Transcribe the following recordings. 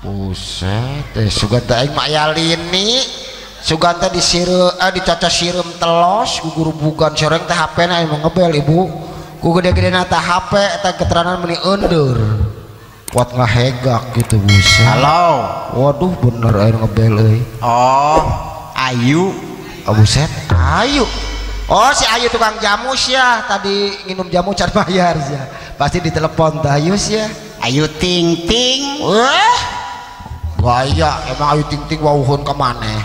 Buset, sugan teh aing mah aya lini. Sugan teh disireum dicaca sireum telos gugurubugan soreng teh HP-na aing mah ngebel ibu. Ku gede-gedena teh HP eta keterangan meuni euneur. Kuat ngahegak gitu buset. Halo. Waduh bener aing ngebel euy. Oh, Ayu. Oh buset, Ayu. Oh si Ayu tukang jamu sia, tadi nginum jamu can bayar sia. Pasti ditelepon teh Ayu sia. Ayu Ting Ting. Wah. Gaya emang Ayu Ting Ting wauhun ka maneh.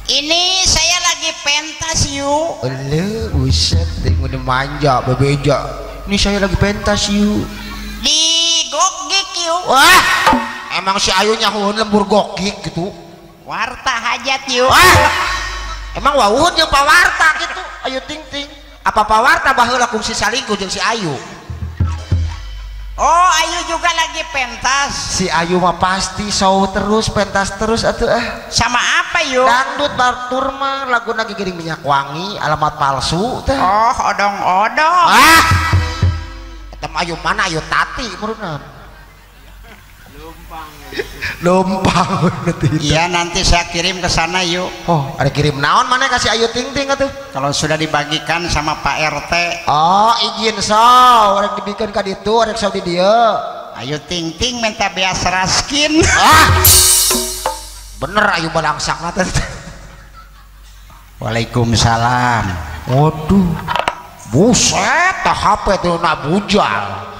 Ini saya lagi pentas yuk. Eleuh buset ting udah manja bebeja. Ini saya lagi pentas yuk. Di gogik yuk. Wah. Emang si Ayu nyahueun lembur gogik gitu. Warta hajat yuk. Wah. Emang wawuhun jeung pawarta gitu Ayu Ting Ting. Apa pawarta baheula kungsi salingkuh jeung si Ayu. Oh Ayu juga lagi pentas. Si Ayu mah pasti show terus pentas terus atuh ah. Sama apa yuk? Dangdut batur mah laguna gigiring minyak wangi alamat palsu teh. Oh odong-odong. Ah. Eta mah Ayu mana Ayu Tati meureunna. Lumpang. Lumpang. Iya nanti saya kirim ke sana yuk. Oh ada kirim naon mana kasih Ayu Ting Ting atuh? Kalau sudah dibagikan sama Pak RT. Oh izin so, rek dibikin ka ditu, rek sok di dieu. Ayu Ting Ting minta beas raskin. Ah. Bener Ayu balangsakna teh. Waalaikumsalam. Waduh. Buset tah HP teh na bujal.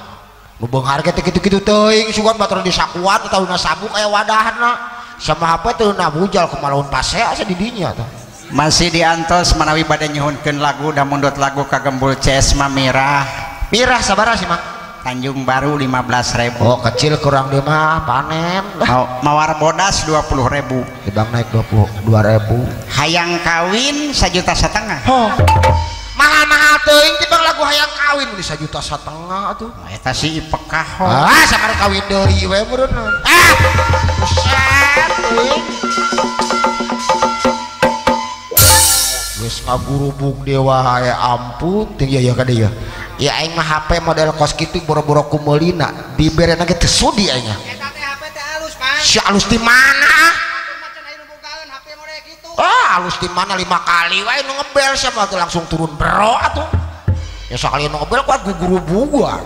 Nu beunghar ge teh kitu-kitu teuing sugan batur di sakuan atawa dina sabuk aya wadahna. Sama HP teh na bujal kumalaun pasea asa di dinya tah. Masih diantos manawi bade nyuhunkeun lagu da mundut lagu ka Gembul CS mah mirah. Mirah sabaraha sih, Mang? Tanjung Baru 15.000. Oh, kecil kurang dia mah panen. Mawar bodas 20.000. Dibang naik 22.000. Hayang kawin 1,5 juta. Oh. Mahal-mahal teuing tibang lagu hayang kawin di 1,5 juta atuh. Eta si Ipekah. Ah, sakare kawin deui we meureun. Ah. Buset teuing. Geus ngagurubug dewa hae ampun ting ieu ka dieu. Ya aing mah HP model kos kitu boro-boro ku meulina diberena ge teu sudi aing. Eta teh HP teh alus, Pak. Si alus di mana? Ah, alus di mana 5 kali wae nu ngebel siapa tuh langsung turun bro atuh. Ya sakali nu ngebel kuat gugurubugan.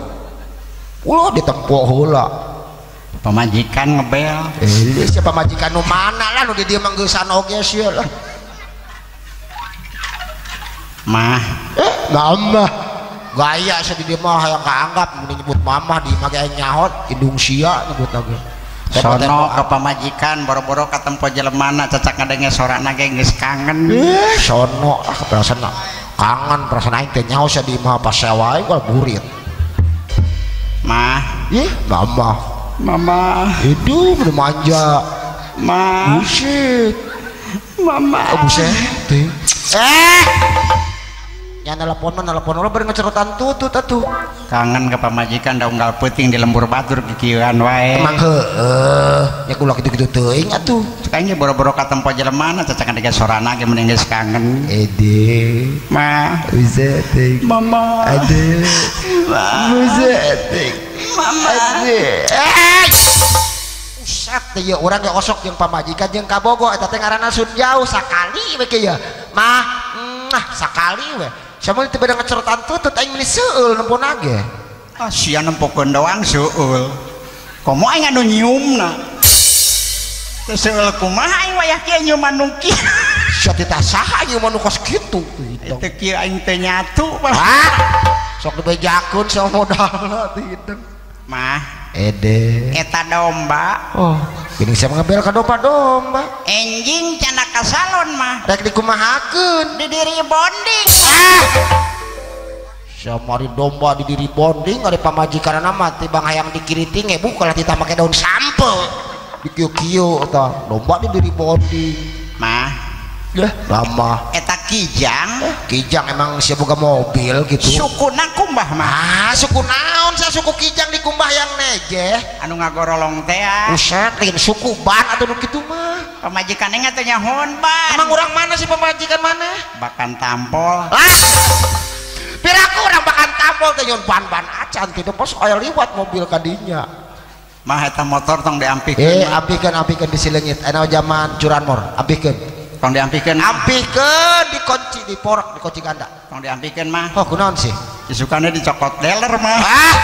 Ulah ditempo heula. Pamajikan ngebel. Eh, siapa pamajikan nu mana lah nu di dieu mah geusan oge sia lah. Mah. Mama. Gaya sia di dieu mah hayang kaanggap mun nyebut mamah di imah ge nyahot indung sia nyebut lagi. Sono ke pamajikan boro-boro katempo jelemana cacak ngadenge sorana ge geus kangen. Sono ah perasaan kangen perasaan aing teh nyaho sia di imah pasea wae gua burit. Mah. Ih, mama. Mama. Hidup udah manja. Ma. Buset. Mama. Oh, buset. Nya nelpon mah nelpon ulah bari ngecerotan tutut atuh. Kangen ke pamajikan da unggal peuting di lembur batur kikieuan wae. Emang heueuh, nya kula kitu-kitu teuing atuh. Cek aing boro-boro katempo jelemana cacakan diga sorana ge mending geus kangen. Ede. Ma. Buset teuing. Mama. Ade. Buset teuing. Mama. Ade. Buset teh ieu urang ge osok jeung pamajikan jeung kabogo eta teh ngaranna sun jauh sakali we kieu. Mah, nah sakali we. Sama teu beda ngecerotan tutut aing meuni seueul nempona ge. Ah sia nempokeun doang seueul. Komo aing anu nyiumna. Teu seueul kumaha aing wayah kieu nyiuman nu kieu. Sia teh saha nyiuman nu kos kitu. Teu kieu aing teh nyatu. Hah? Sok dibejakeun sama modalna teh hidung. Mah. Ede. Eta domba. Oh, gini saya ngebel ka domba domba. Enjing cenah ka salon mah. Rek dikumahakeun? Di diri bonding. Ah. Samari domba di diri bonding ari pamajikanna mah tibang hayang dikiriting ge buka lah titah make daun sampe. Dikieu-kieu eta domba di diri bonding. Mah. Yah, lama. Eta kijang. Kijang emang sia boga mobil gitu. Sukuna kumbah mah. Ah, suku naon sia suku kijang dikumbah yang nejeh. Anu ngagorolong teh ah. Buset, lain suku ban atuh nu kitu mah. Pamajikan atuh nyahoan ban. Emang urang mana sih pamajikan mana? Bakan tampol. Lah. Piraku urang bakan tampol teh nyon ban-ban acan kitu pos aya liwat mobil kadinya. Mah eta motor tong diampikeun. Ampikeun ampikeun bisi leungit. Aya zaman curanmor, ampikeun. Tong diampikeun. Ampikeun dikunci diporok dikunci ganda. Tong diampikeun mah. Oh, kunaon sih? Isukane dicokot dealer mah. Ah.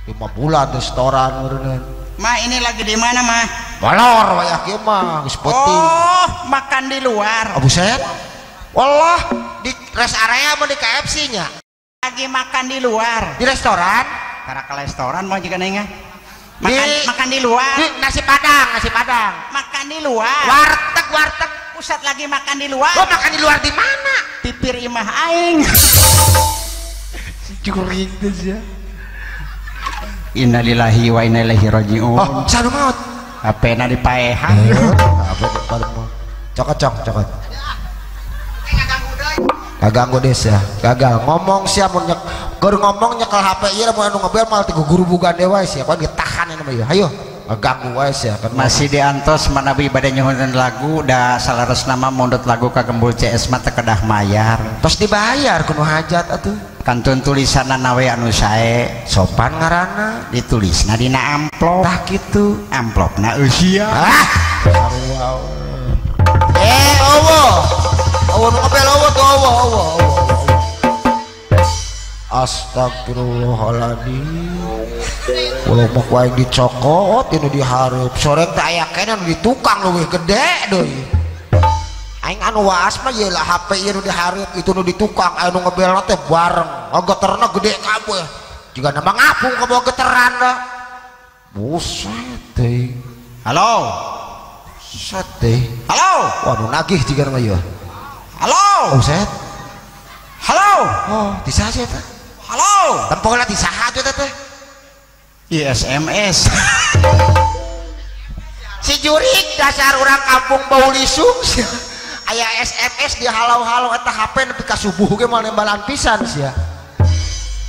5 bulan teh setoran meureun. Mah ini lagi di mana mah? Balor wayah kieu mah geus peuting. Oh, makan di luar. Oh, buset. Wallah di rest area mah di KFC nya. Lagi makan di luar. Di restoran? Karena ke restoran mau juga nengah. Makan di, makan di luar. Di nasi padang, nasi padang. Makan di luar. Warteg, warteg. Pusat lagi makan di luar. Gua makan di luar di mana? Pipir imah aing. Si curing teh sia. Innalillahi wa inna ilaihi rajiun. Oh, sanu maut. HP-na dipaehan. Apa di cokot cok, cokot. Ganggu des ya, gagal ngomong sih mun nyek keur ngomong nyekel HP ieu mun anu ngebel mal tigugurubugan deui wae sia, kan ditahan ini mah ieu. Hayo, ganggu wae sia kan. Masih diantos manawi bade nyuhunkeun lagu da salaresna mah mundut lagu ka Gembul CS mah teu kedah mayar. Tos dibayar kudu hajat atuh. Kantun tulisanna we anu sae, sopan ngaranna, ditulisna dina amplop. Tah kitu, amplopna eusia. Ah, sarua. Allah. Allah nu ngebel Allah tuh Allah Allah Allah. Astagfirullahaladzim. Walau mah ku aing dicokot ini dihareup. Sore teh aya keneh nu di tukang leuwih gede deui. Aing anu waas mah ieu lah HP ieu nu dihareup itu nu di tukang aya nu ngebelna teh bareng. Geterna gede kabeh. Jiga nama ngapung ka bawa geteran dah. Buset teh. Halo. Buset teh. Halo. Waduh nagih jiga nama ieu. Halo. Buset. Halo. Oh, di saha sih eta? Halo. Tempoh lah di saha tuh teh. I SMS. Si jurik dasar orang kampung bau lisung. Aya SMS di halau-halau eta HP nepi ka subuh ge moal nembalan pisan sia.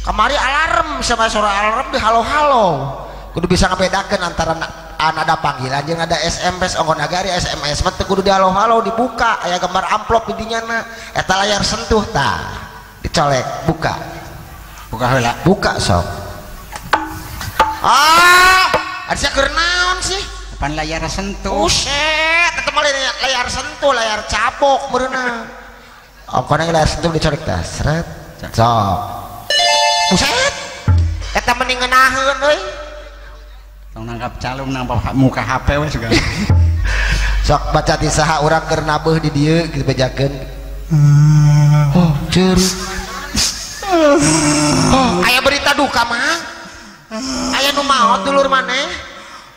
Kamari alarm sama suara alarm di halau-halau. Kudu bisa ngabedakeun antara ada panggilan jeung ada SMS ongkon nagari SMS mah teu kudu di halau-halau dibuka aya gambar amplop di dinya na eta layar sentuh tah dicolek buka buka heula buka sok ah ada keur naon sih depan layar sentuh buset eta mah layar sentuh layar cabok meureunna ongkon layar sentuh dicolek tah seret sok buset eta mending ngeunaheun euy. Tong nangkap calung nangkap muka HP we juga. Sok baca ti saha urang keur nabeuh di dieu kitu bejakeun. Oh, ceurik. Oh, aya berita duka mah. Aya nu maot dulur maneh.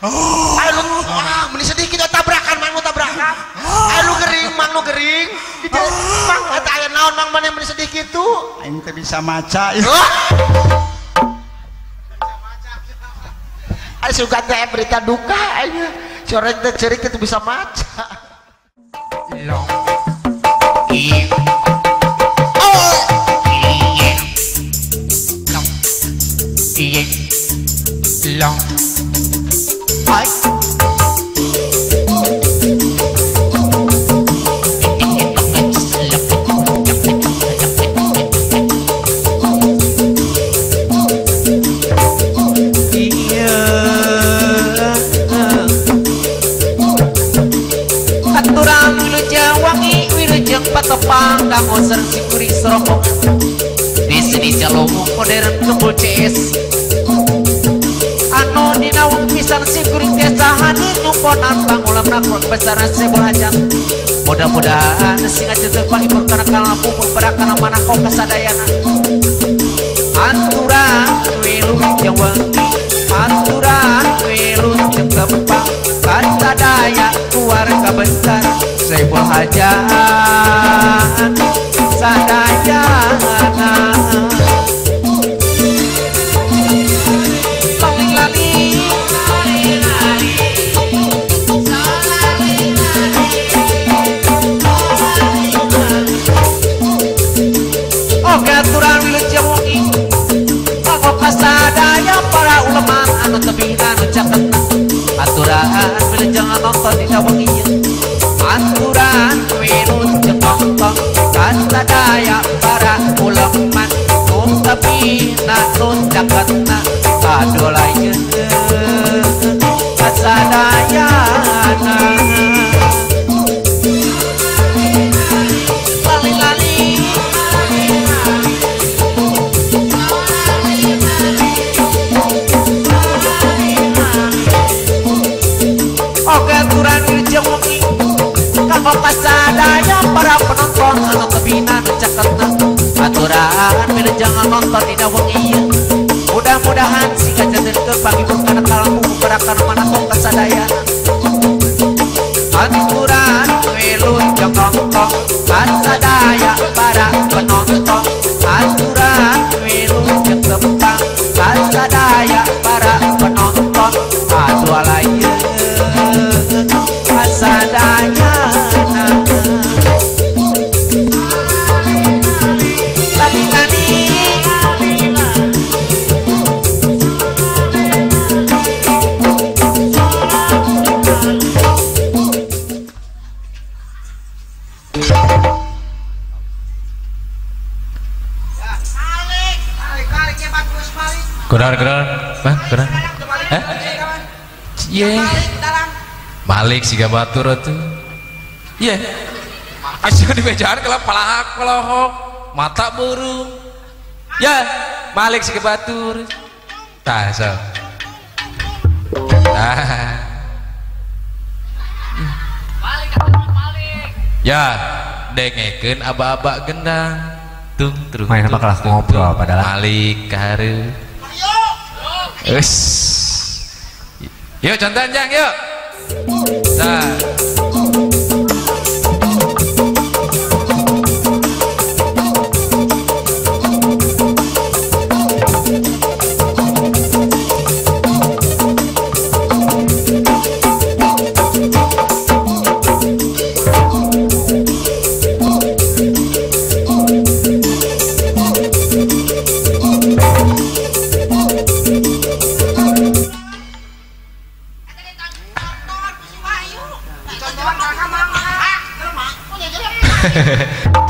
Aya nu ah meuni sedih kitu tabrakan mang nu tabrakan. Aya nu gering mang nu gering. Mang eta aya naon mang maneh meuni sedih kitu? Aing teu bisa maca. Suka teh berita duka aja sore teh cerik teh bisa maca. Long i oh long i long ai patepang kanggo sikuri serokok di sini jalomong modern Gembul CS anu dinawang pisan sikuri tiasa hadir nyumponan pangulam nakon besar sebol hajat mudah-mudahan sing aja terpahibur karena kalampu pada kana mana kau kasadayana anturan wilujeng wengi anturan wilujeng tepang kasadaya keluarga besar sebol hajat sadayana paling lali oke aturan wilujeng wengi manggo kasadaya para ulama anu tebih anu caket aturan wilujeng nonton dina wengi aturan wilujeng nonton kasadaya para ulama nu tebihna nu caketna kadolayeun. kasadayana. Lali-lali oke aturan wilujeng wengi kanggo kasadaya para penonton anu tebina nu caketna aturan wilujeng nonton dina wengi ieu. Mudah-mudahan sing kajantenkeun panghibur kana kalbu gerakan manatong kasadayana. Aturan wilujeng nonton kasadaya para penonton, aturan wilujeng tepang kasadaya para penonton, aduh alayeun kasadayana. Lali-lali Kurang, bang, kurang. Hah? Iya. Malik siga batur atuh. Iya. Asa di bejaan kalau palahak palohok, mata burung. Ya, Malik siga batur. Tah, so. Tah. Ya, dengekeun aba-aba gendang. Tung terung. Main apa kelas ngobrol padahal. Malik kareu. Us. Yuk contoh jang yuk. Nah.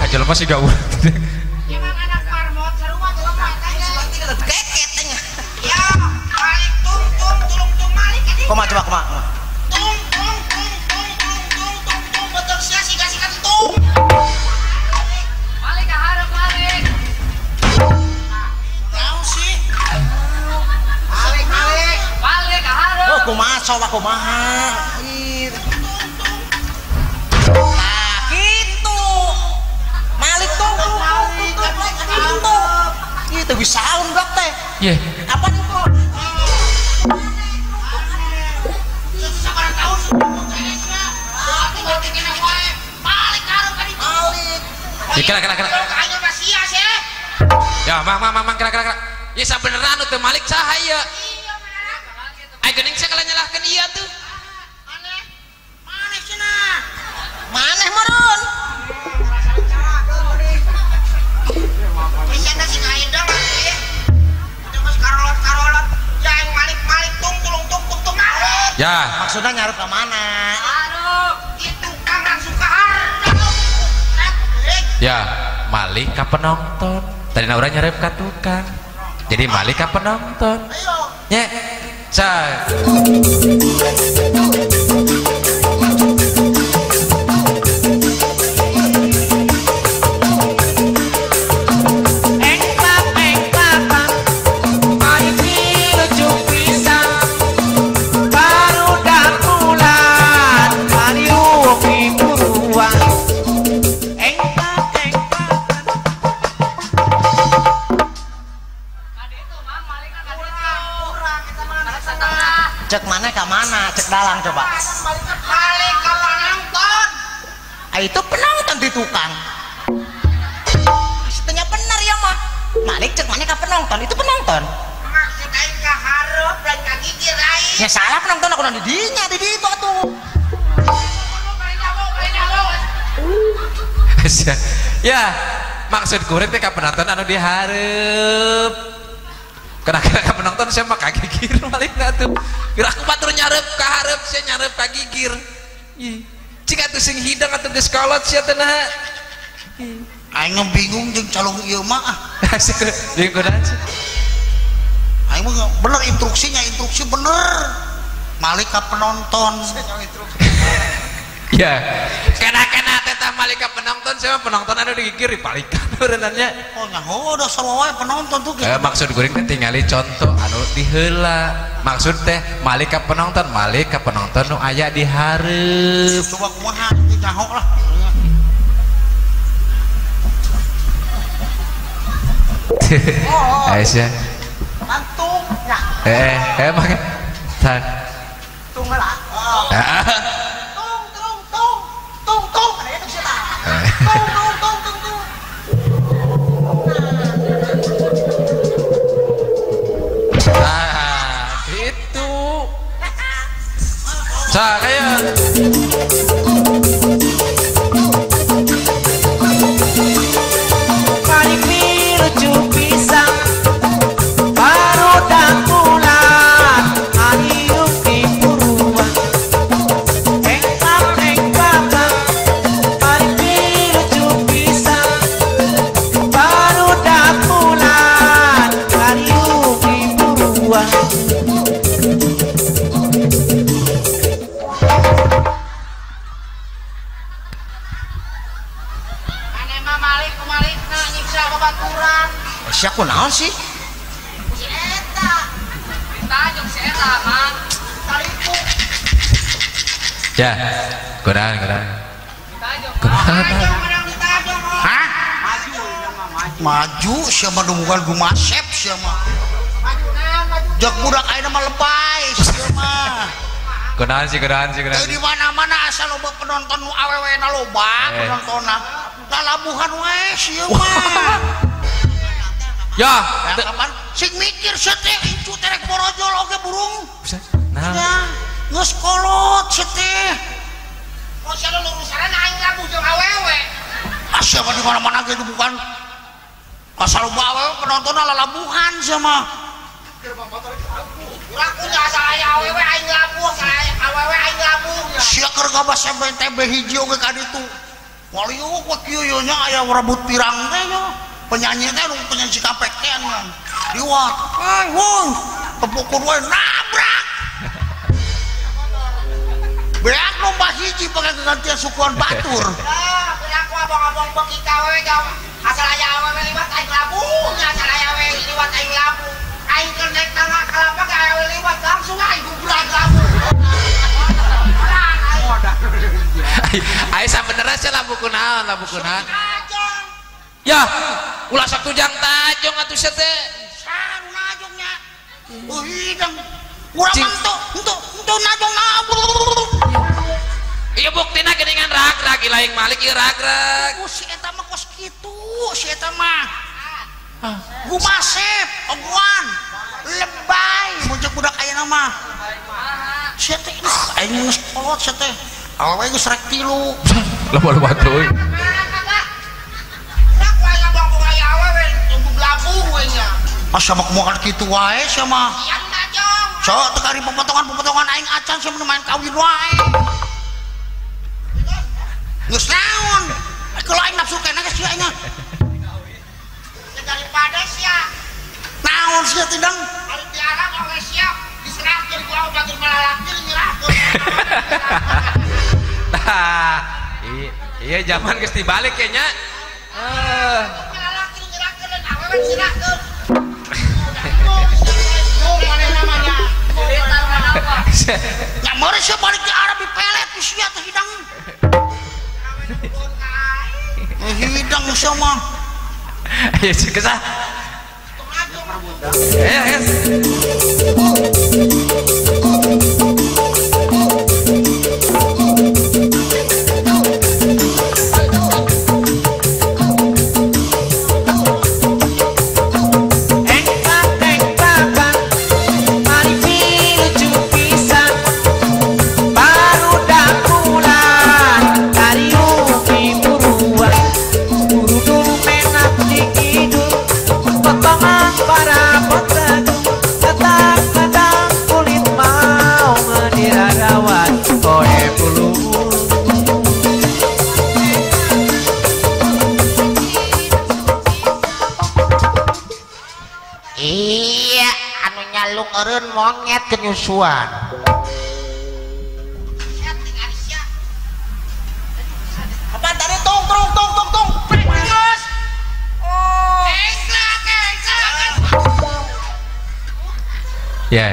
Jelema sih gak urut. Emang anak marmot sarua jelema teh keket teh. Ya, malik tung tung tulung tung malik ini. Kumaha coba kumaha? Tung tung tung tung tung tung tung tung betul sia siga siga tung. Malik ka hareup malik. Tahu sih. Malik malik. Malik ka hareup. Oh, kumaha coba kumaha? Itu bisa blok teh. Iya. Apa nih kok? Kira kira kira. Ya, mang mang mang kira kira kira. Ya sabenerna anu teu Malik saha ieu? Ai geuning sakala nyalahkeun ieu tuh. Maneh. Maneh cenah. Maneh meureun. Ya, maksudnya nyarep ke mana? Aduh, itu kang langsung ke hareup. Ya, Malik ka penonton. Tadi urang nyarep ka tukang. Jadi Malik ka penonton. Ayo. Nya. Sa. Cek mana ke mana? Cek dalang coba. Malik ke penonton. Ah, itu penonton di tukang. Maksudnya benar ya mah. Malik cek mana ke penonton? Itu penonton. Maksud aing ka hareup lain ka gigir aing. Ya salah penonton aku di dinya di ditu atuh. Ya, maksud kuring teh ka penonton anu dihareup. Kena-kena ka penonton saya mah kagigir malikna tuh. Kira aku batur nyarep ka hareup, sia nyarep ka gigir. Cik atuh sing hidang atuh geus kolot sia teh naha. Aing bingung jeung calung ieu mah ah. Jeung kunaon sih? Aing mah bener instruksinya, instruksi bener. Malik ka penonton. Ya. Kena-kena teh malik ka penonton, siapa penonton anu digigir dipalikan berenannya. Oh nyaho dasar wae penonton tuh. Maksud kuring teh tingali contoh anu diheula. Maksud teh malik ka penonton, malik ka penonton nu aya di hareup. Coba kumaha nyaho lah. Aisyah. Mantung ya. Emang tan. Tung lah. Tung tung tung tung tung ada itu siapa? Tung tung tung tung tung. Ah, itu. Sa kayak Siapa naon sih? Si eta. Ditajong si eta, Mang. Talipu. Ya, kurang. Ditajong. Ditajong. Hah? Maju, siapa bukan gumasep siapa? Maju naon, maju. Jak budak ayeuna mah lebay sia mah. Kunaon sih, kunaon sih, kunaon. Di mana-mana asal loba penonton nu awewe na loba penontonna. Lalabuhan wae sia mah. Ya, kapan sing mikir sia teh incu terek borojol oge burung. Nah. Ya, geus kolot sia teh. Oh, sia lurusan aing labuh jeung awewe. Ah, sia mah di mana-mana ge bukan. Asal loba awewe penontonna lalabuhan sia mah. Urang punya asal aya awewe aing labuh, asal aya awewe aing labuh. Sia keur gabas TB hiji oge ka ditu. Waliuk we kieu ye nya aya rebut pirang teh nya. Penyanyi teh nu penyanyi Cikampek teh anu liwat. Hei, woi, tepukun we nabrak. Beak lomba hiji pake kegantian sukuan batur. Ah, aku abang-abang beki ka awewe asal aya awewe liwat aing labuh, nya asal aya awewe liwat aing labuh. Aing keur naik tangga kalapa ka awewe liwat langsung aing gubrak labuh. Ai sabenerna sia labuh kunaon, labuh kunaon. Ya, ulah sok tujang tajong atuh sia teh. Saru najongnya. Oh, hidang. Urang mah entu najong nabu. Ieu buktina geuningan rag-rag lain malik ieu rag-rag. Oh, si eta mah kos kitu, si eta mah. Gumasep, oguan. Lebay mun ceuk budak ayeuna mah. Sia teh aing geus kolot sia teh. Awewe geus rek tilu. Loba-loba teuing. Asa mah kumaha kitu wae sia mah. Sok teu kari pepotongan-pepotongan aing acan sia main kawin wae. Geus naon? Kalau aing nafsu keneh geus sia aing. Daripada sia. Naon sia tidang? Ari diarang oge sia diserahkeun ku awewe batur malalakir nyerahkeun. Tah, iya zaman geus dibalik ya nya. Malalakir nyerahkeun awewe diserahkeun. Ya meureun sia balik ke Arab dipelet ku sia teh hidang. Hidang sia mah. Ayo cek kesah. Ayo, ayo. Iya, anu nyalung eureun monyet kenyusuan. Apaan tadi tong tong tong tong tong. Geus. Oh. Ya.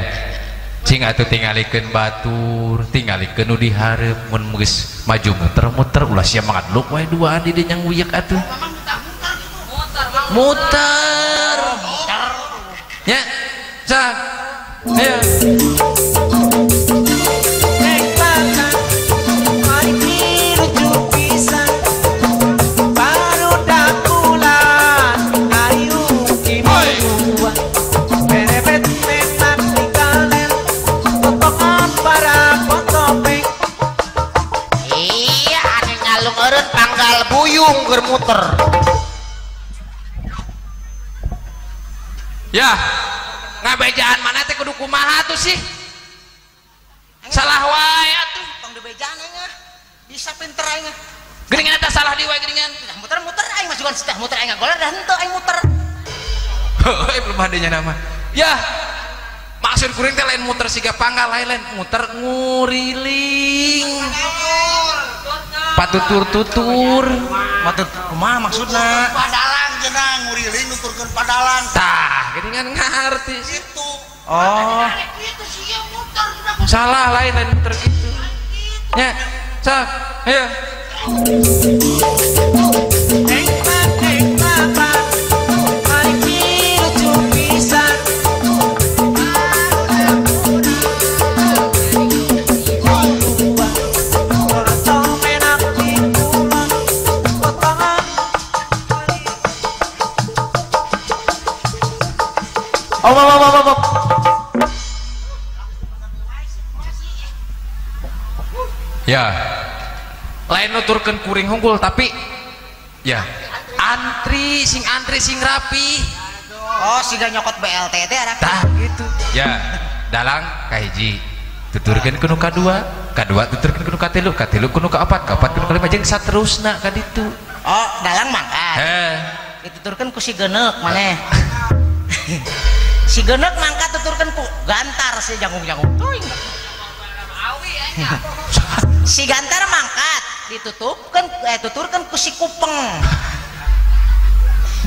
Cing atuh tingalikeun batur, tingalikeun nu dihareup mun geus maju muter-muter ulah sia mangadluk wae duaan di dieu nyang wieuk atuh. Muter. Ya. Sah. Ya. Buyung keur muter. Ya, ngabejaan mana teh kudu kumaha tuh sih? Salah wae atuh. Tong dibejaan aing ah. Bisa pinter aing ah. Geuningan eta salah di wae geuningan. Muter-muter aing mah sugan setah muter aing ngagoler dah henteu aing muter. Heuh, belum adanya nama. Ya, maksud kuring teh lain muter siga panggal lain muter nguriling. Patutur-tutur. Matur kumaha maksudna? Padalang cenah nguriling nuturkeun padalang. Tah, geuningan ngarti gitu. Oh. Salah lain lain muter gitu. Nya, sok, ayo. Ya, lain nuturkeun kuring hungkul tapi ya antri sing rapi. Oh, siga nyokot BLT teh arah. Tah gitu. Ya, dalang kahiji tuturkeun ku nu kadua, kadua tuturkeun ku nu katilu, katilu ku nu kaopat, kaopat ku nu kalima jeung saterusna ka ditu. Oh, dalang mangkat. Heh. Dituturkeun ku si Geneuk maneh. Si Geneuk mangkat tuturkeun ku Gantar si janggung-janggung. Tuing. Si Gantar mangkat ditutupkan tuturkan ku si Kupeng.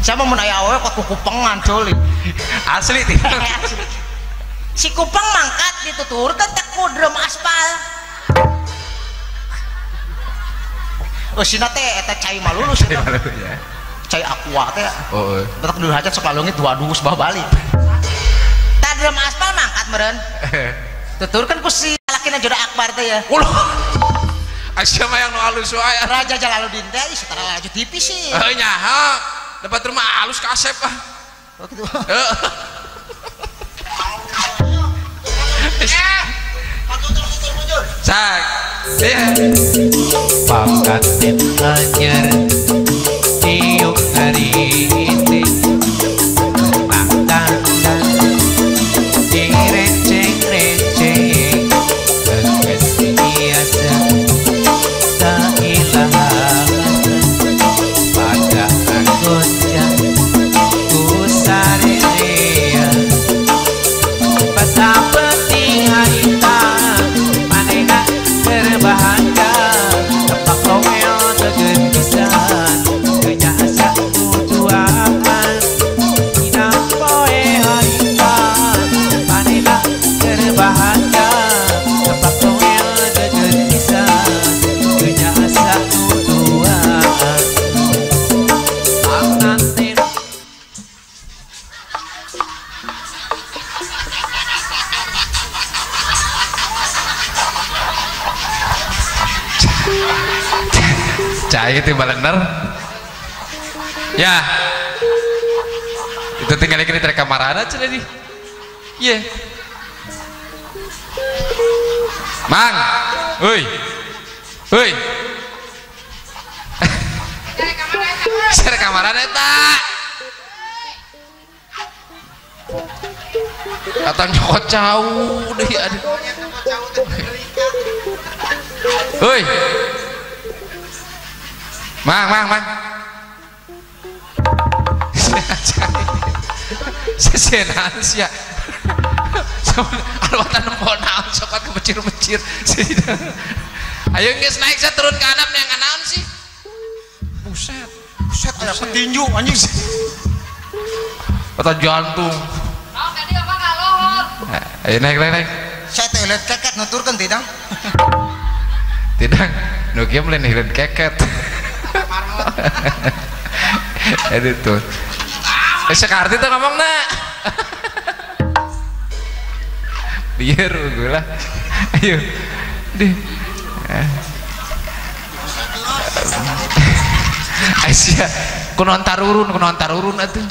Siapa mun aya awewe kok ku kupengan culi. Asli teh. Si Kupeng mangkat dituturkan teh ku drum aspal. Oh sina teh eta cai malulu sina. Cai aqua teh. Oh. Betak dulu hajat sok lalungit dua dus bawa balik. Tah drum aspal mangkat meureun. Tuturkan ku si lakina jodoh Akbar teh ya. Ulah. Asya mah yang nu alus wae. Raja Jalaluddin teh ih setara laju TV sih. Heuh nyaho. Dapat rumah alus ka Asep ah. Oh gitu. Heeh. Sak. Iya. Pangkatin anyar tiup hari ini. Tangtang direceng-receng biasa tak hilang pada goncang ku sarerea pas penting harita manehna berbahagia tepak tongel tegendisan gejah satu duaan dina poe harita manehna berbahagia tepak tongel tegendisan gejah satu duaan panganten. Cai itu balener. Ya. Itu tinggal ini dari kamarana cenah di. Iya. Mang. Euy. Euy. Sere kamarana eta. Kata nyokot cau deui aduh. Euy. Mang, mang, mang. Sesenan sia. Arwatan nempo naon coklat kebecir-becir. Ayo geus naik saya turun ke handap yang naon sih? Buset. Buset aya petinju anjing. Kata jantung. Naon tadi apa ngalohor? Ayo naik naik naik. Saya teh lihat keket nuturkeun tidak? Tidak. Nu kieu mah lain keket. Itu tuh. Sekarti tuh ngomong nak. Biar gue lah. Ayo. Dih. Aisyah, kunaon tarurun atuh.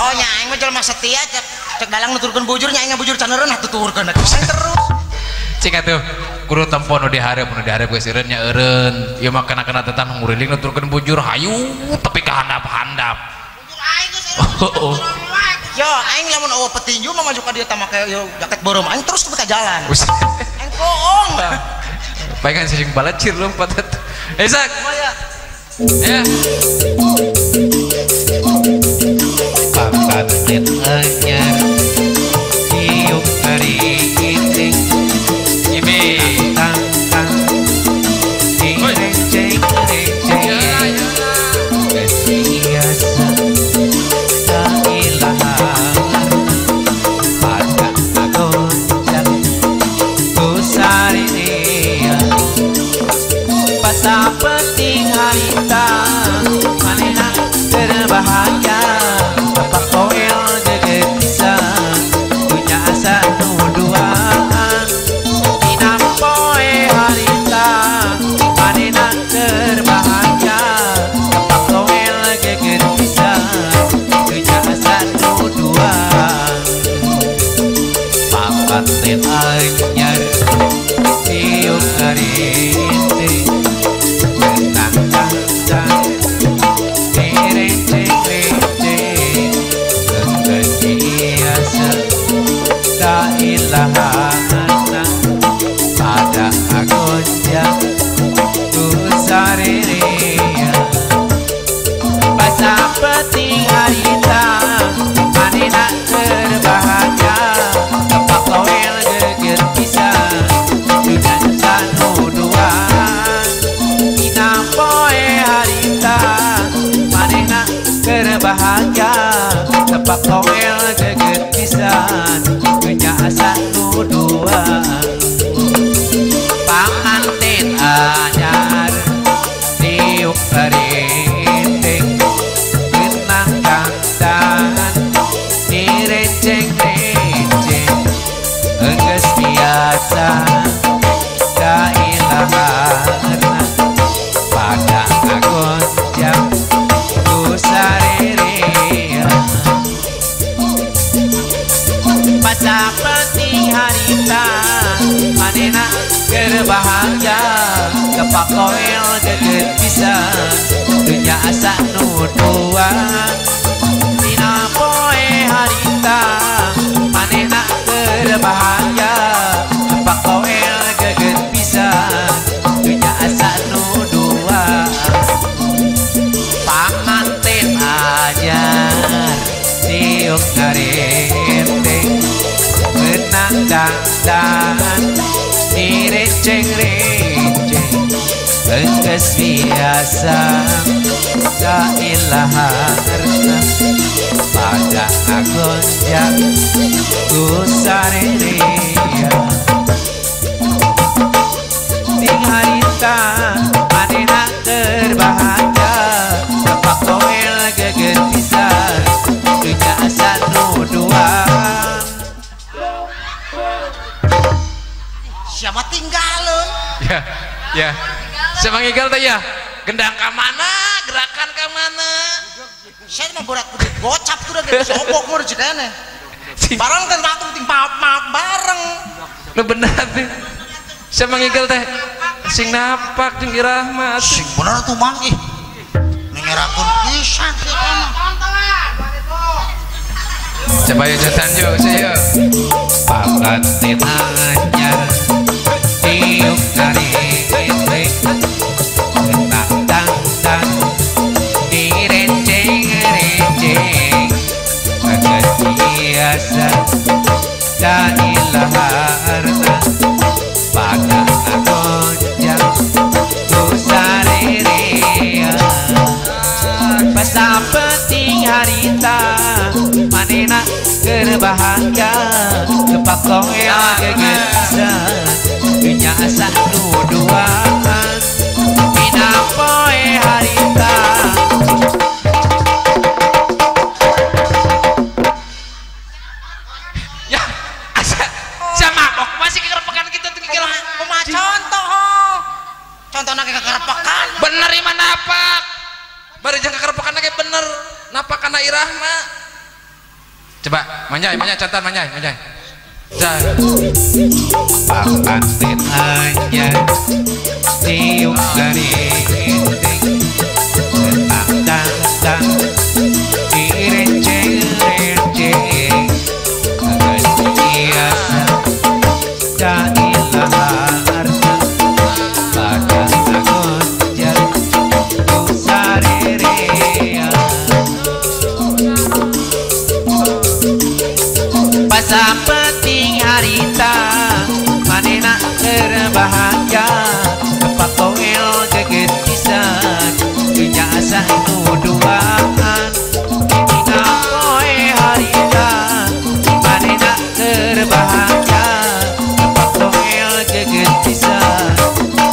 Oh nya aing mah jelema setia cek cek dalang nuturkeun bujur nya aing bujur canereun atuh tuturkeun atuh terus. Cik atuh kudu tempo nu dihareup geus eureun nya eureun. Ieu mah kena-kena tetan nguriling nuturkeun bujur hayu tapi ka handap-handap. Bujur aing geus eureun. Yo aing lamun eueuh petinju mah maju ka dieu tah make jaket beureum aing terus ka jalan. Aing bohong. Baik kan sing balecir lompat atuh. Sak. Ya. Papatet anyar tiup hari ini tang tang receng receng biasa tak ilah pada agonjak kusarinia pasang penting harita manena terbahagia bapak koel jeget pisan punya asa nuduan dina poe harita manena terbahagia bapak koel jeget pisan punya asa nuduan papaten anyar tiup harite pada agonjak kusarerea pasang penting harita manena terbahagia tepak toel geger pisan sudah sanuduan dina poe harita manena terbahagia tepak toel geger pisan punya asa nuduan panganten anyar tiup rinting genang kangdan direceng-receng geus biasa dailaharna pada agonjak kusarerea pasang penting harita manena berbahagia kepak koel geget pisan dunya asa nuduan dina poe harita manena berbahagia kepak koel geget pisan dunya asa nuduan panganten anyar tiup ngarinting menang dangdan direceng-receng geus biasa dailaharna pada agonjak kusarerea ting harita manena terbahagia tepak toel geget pisan dunya asa nuduan. Siapa tinggalin? Ya, ya. Siapa ngigal teh ya? Gendang ka mana? Gerakan ka mana? Saya mah berat gocap tuh udah gede sobok mah jigana. Bareng kan waktu ting maaf bareng. Lu bener tuh. Siapa ngigal teh? Sing napak jeung irahma. Sing bener tuh mang ih. Ningerakeun pisan sih mah. Coba yuk jotan yuk, saya. Papatet anyar tiup ngarinting tang tang tang direceng-receng geus biasa Dailaharna pada agonjang kusarerea Pasa penting harita manena keur bahagia tepak toel gegesan nya asa nu duaan dina poe harita. Ya asa sama mabok masih kekerepekan kita tuh kira kumaha contoh ho contohna kekerepekan bener ieu mah napak bari jeung kekerepekan ge bener napak kana irahna. Coba manjai manjai catatan manjai manjai. Panganten anyar tiup gariting tak tang direnceng-renceng geus biasa dailaharna pada agonjang kusarerea Pasa penting harita manena keur bahagia tepak toel geget pisan nya asa nu duaan dina poe harita manena keur bahagia tepak toel geget pisan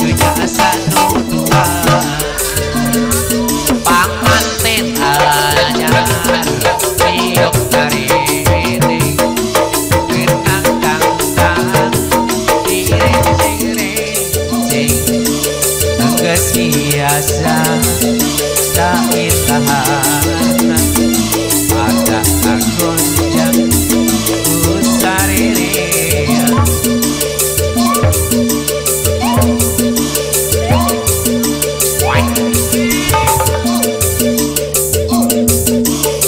nya asa nu duaan Panganten anyar tiup gariting biasa dailaharna pada agonjang kusarerea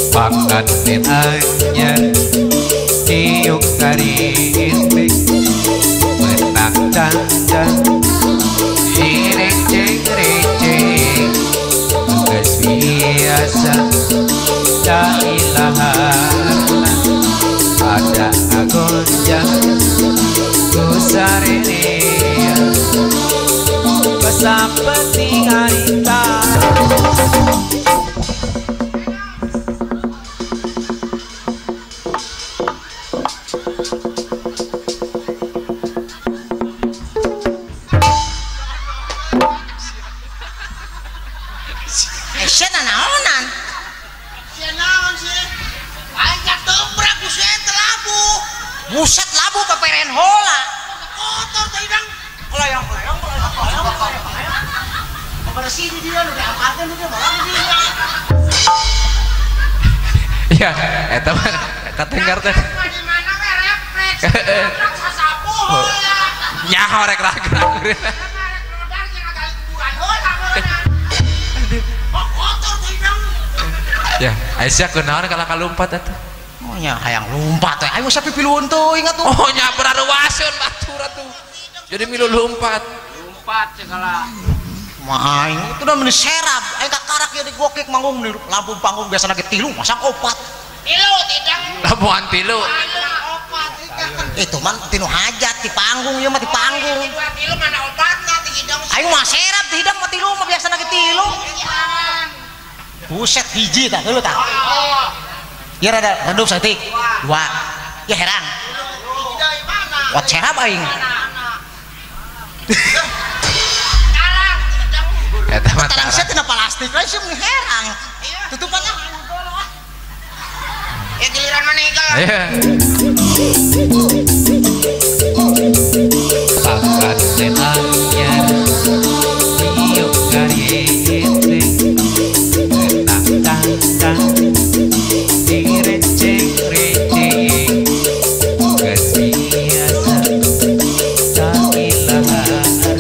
Panganten anyar tiup gariting menang tandang direnceng-renceng geus biasa dailaharna pada agonjang kusarerea Pasa penting harita. Naonan sia naon sih aing katobrak ku sia teh labu buset labu peperen hola kotor teh hidang kelayang kelayang kelayang kelayang kelayang bersih di dia nu diangkateun di dia malah di dia. Ya eta mah katenggar teh di mana we refleks tabrak sasapu heula nyaho rek ragrag rek nodar jeung ngagali kuburan heula. Ya, Aisyah kunaon kalah kalumpat atuh. Oh nya hayang lumpat teh. Aing mah sapipilueun teuing atuh. Oh nya beraruaseun batur atuh. Jadi milu lumpat. Lumpat segala. Mah aing itu udah meni serab. Aing kakarak ya digokek manggung di lampu panggung biasana ge tilu masa opat. Tilu tidak. Lampuan tilu. Opat. Itu mah tinu hajat di panggung ieu mah di panggung. Tilu mana opatna ti hidung. Aing mah serab ti hidung mah tilu mah biasana ge tilu. Buset hiji tah dulu tah. Ya rada redup saeutik. Dua. Ya herang. Wat serab aing. Eta mah tarang sia tina plastik lain sia herang. Tutupan ah. Ya giliran mana ieu? Iya. Panganten anyar tiup gariting tang direnceng-renceng geus biasa dailaharna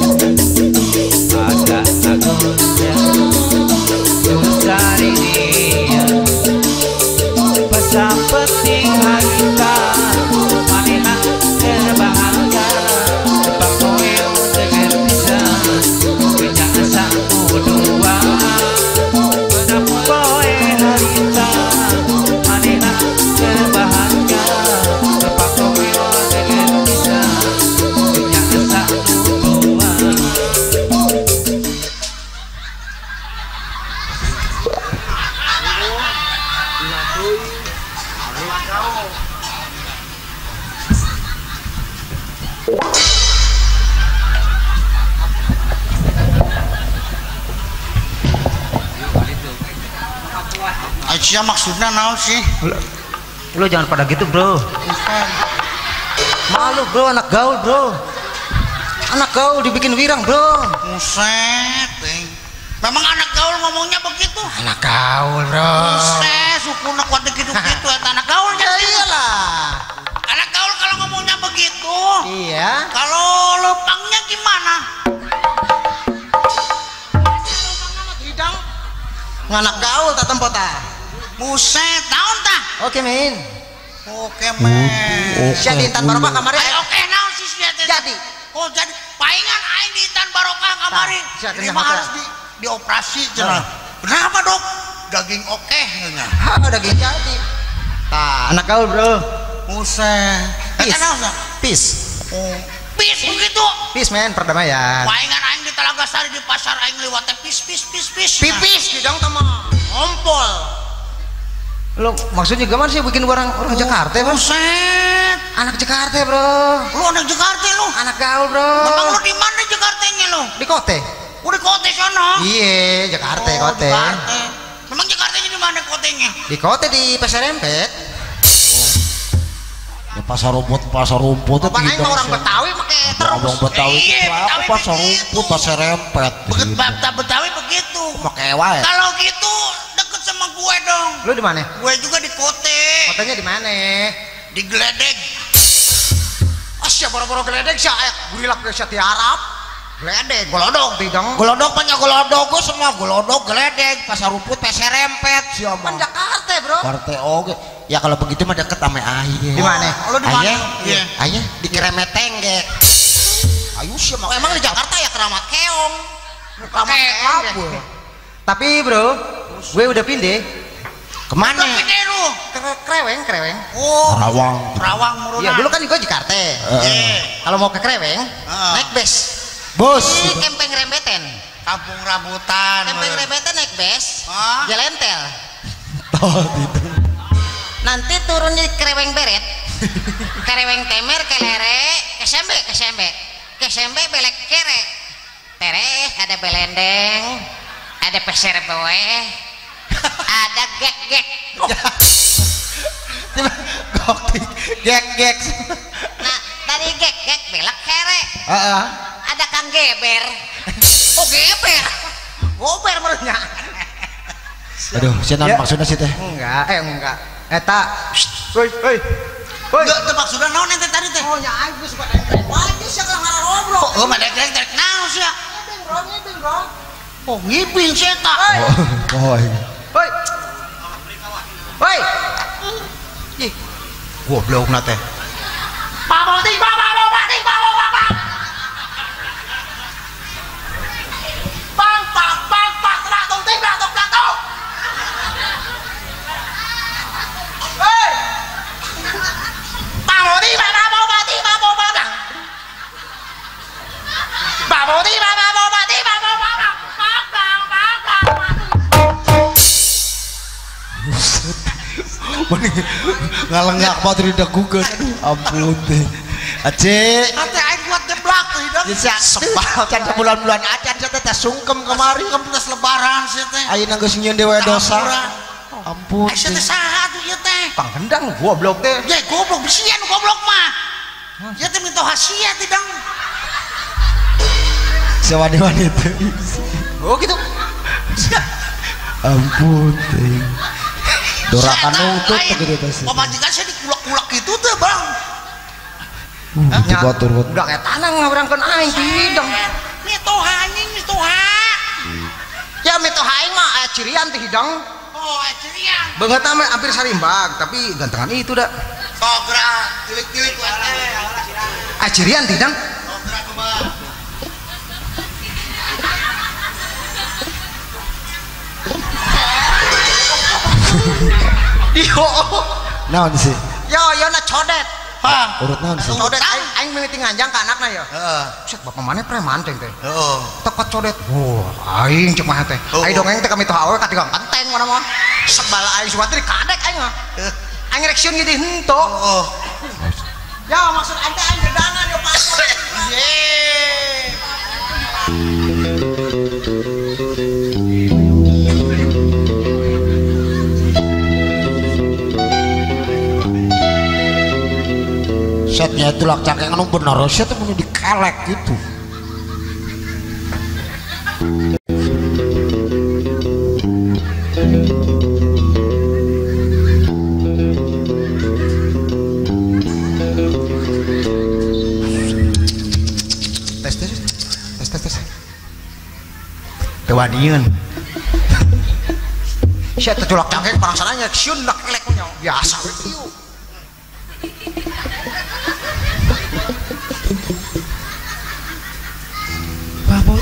pada agonjang kusarerea Pasa penting harita manehna keur bahagia tepak toel teger pisan nya asa duaan poe harita manehna keur bahagia tepak toel Sia maksudnya naon sih? Lu jangan pada gitu, bro. Malu, bro, anak gaul, bro. Anak gaul dibikin wirang, bro. Buset, memang anak gaul ngomongnya begitu. Anak gaul, bro. Buset, sukuna kuat gitu-gitu eta anak gaulnya. Ya iyalah. Anak gaul kalau ngomongnya begitu. Iya. Kalau lempangnya gimana? Hidang. Nganak gaul tak tempo ta. Buset, naon tah? Oke, min. Oke, men. Sia di Intan Barokah kamari. Oke, naon sih sia teh? Jadi. Oh, jadi paingan aing di Intan Barokah kamari. Ini mah harus dioperasi cenah. Kenapa, Dok? Daging oke nya. Ha, daging jadi. Tah, anak gaul, bro. Buset. Peace. Peace. Oh, peace begitu. Peace, men, perdamaian. Paingan aing di Telaga Sari di pasar aing liwat teh peace peace peace peace. Pipis di dong teh ngompol. Lo maksudnya gimana sih bikin orang Jakarta, bro? Buset. Anak Jakarta, bro. Lu anak Jakarta lu? Anak gaul, bro. Memang lu di mana Jakartanya lu? Di kote. Oh, di kote sono. Iya, Jakarta, oh, kote. Jakarta. Memang Jakartanya di mana kotenya? Di kote di Pasar Rempet. Oh. Ya pasar rumput itu aing mah orang Betawi make terus. Orang Betawi iya, itu pasar rumput, pasar rempet. Begitu Betawi begitu. Make wae. Kalau gitu deket sama gue dong. Lu di mana? Gue juga di kote. Kotanya di mana? Di Geledeg. Asya boro-boro Geledeg sia aya gurilak sia tiarap. Geledeg, golodog tidang. Golodog banyak golodog gue semua golodog Geledeg, pasar rumput, pasar rempet sia mah. Kan Jakarta, bro. Jakarta oge. Ya kalau begitu mah deket sama aye. Di mana? Lu di mana? Iya. Aye di Keremeteng ge. Ayo sia mah. Oh, emang di Jakarta ya Keramat Keong. Keramat Keong. Tapi, bro, gue udah pindah. Kemana? Udah pindah lu? Ke Kreweng, Kreweng. Oh, Karawang. Karawang muruna. Iya, dulu kan gue Jakarta. Kalau mau ke Kreweng, naik bus. Bus. Di Kempeng Rembeten. Kampung Rambutan. Kempeng Rembeten naik bus. Jelentel. Oh, gitu. Nanti turun di Kreweng Beret. Kreweng Temer, Kelere, Kesembe, Kesembe. Kesembe belek kere. Tereh ada belendeng, ada peser boe, ada gek-gek. Gek-gek. Nah, dari gek-gek belek kere. Ada Kang Geber. Oh, Geber. Gober menurutnya. Aduh, siapa maksudnya sih teh? Enggak, enggak. Eta, woi, woi. Woi. Enggak, teh maksudnya naon ente tadi teh? Oh, nya aing geus suka dengklek. Wah, geus sia ngarobrol. Oh, mah dengklek teh naon sia? Ngibing, bro, ngibing, bro. Oh, ngibing sia eta. Oh, Woi. Woi. Ih. Goblokna teh. Pamoti, pamoti, pamoti. Pang pang pang pang tong ting tong tong. Hei. Pamoti, pamoti, pamoti. Pamoti, pamoti, pamoti. Pang pang pang pang. Ngalengak patri dagukeun. Ampun teh. Aceh. Ate aing kuat jeblak hidung. Sebal can sabulan-bulan acan sia teh sungkem kemari. Sungkem geus lebaran sia teh. Ayeuna geus nyieun dewe dosa. Ampun. Sia teh saha atuh ieu teh? Panggendang goblok teh. Ye goblok bisian goblok mah. Ieu teh mitoha sia teh dang. Sia wani-wani teh. Oh gitu. Ampun teh. Dorakan nutut begitu teh. Pamajikan sia dikulak-kulak gitu teh, Bang. Batur udah kayak tanah ngabrangkeun aing hidung. Mitoha anjing mitoha. Ya mitoha aing mah aya cirian teh hidung. Oh, aya cirian. Beungeutna mah hampir sarimbag, tapi gantengan itu dah. Sok geura tilik-tilik we teh. Aya cirian teh hidung. Sok geura kumaha. Yo. Naon sih? Yo, yo na codet. Hah? Urut naon sih? Codet aing aing mimiti nganjang ka anakna ya. Heeh. Set bapak maneh preman teh teh. Heeh. Tepat codet. Wah, aing cek mah teh. Aing dongeng teh kami tuh awewe katigang kenteng mana mah. Sebal aing suwatri kadek aing mah. Aing rek sieun gitu henteu. Heeh. Ya maksud aing teh aing gedangan yo Pak. Ye. Setnya tulak cangkeng anu bener sia teh mun dikelek gitu. Tes tes tes tes tes. Teu waniun. Sia teh tulak cangkeng parangsananya sieun dak kelek nya. Biasa we kieu.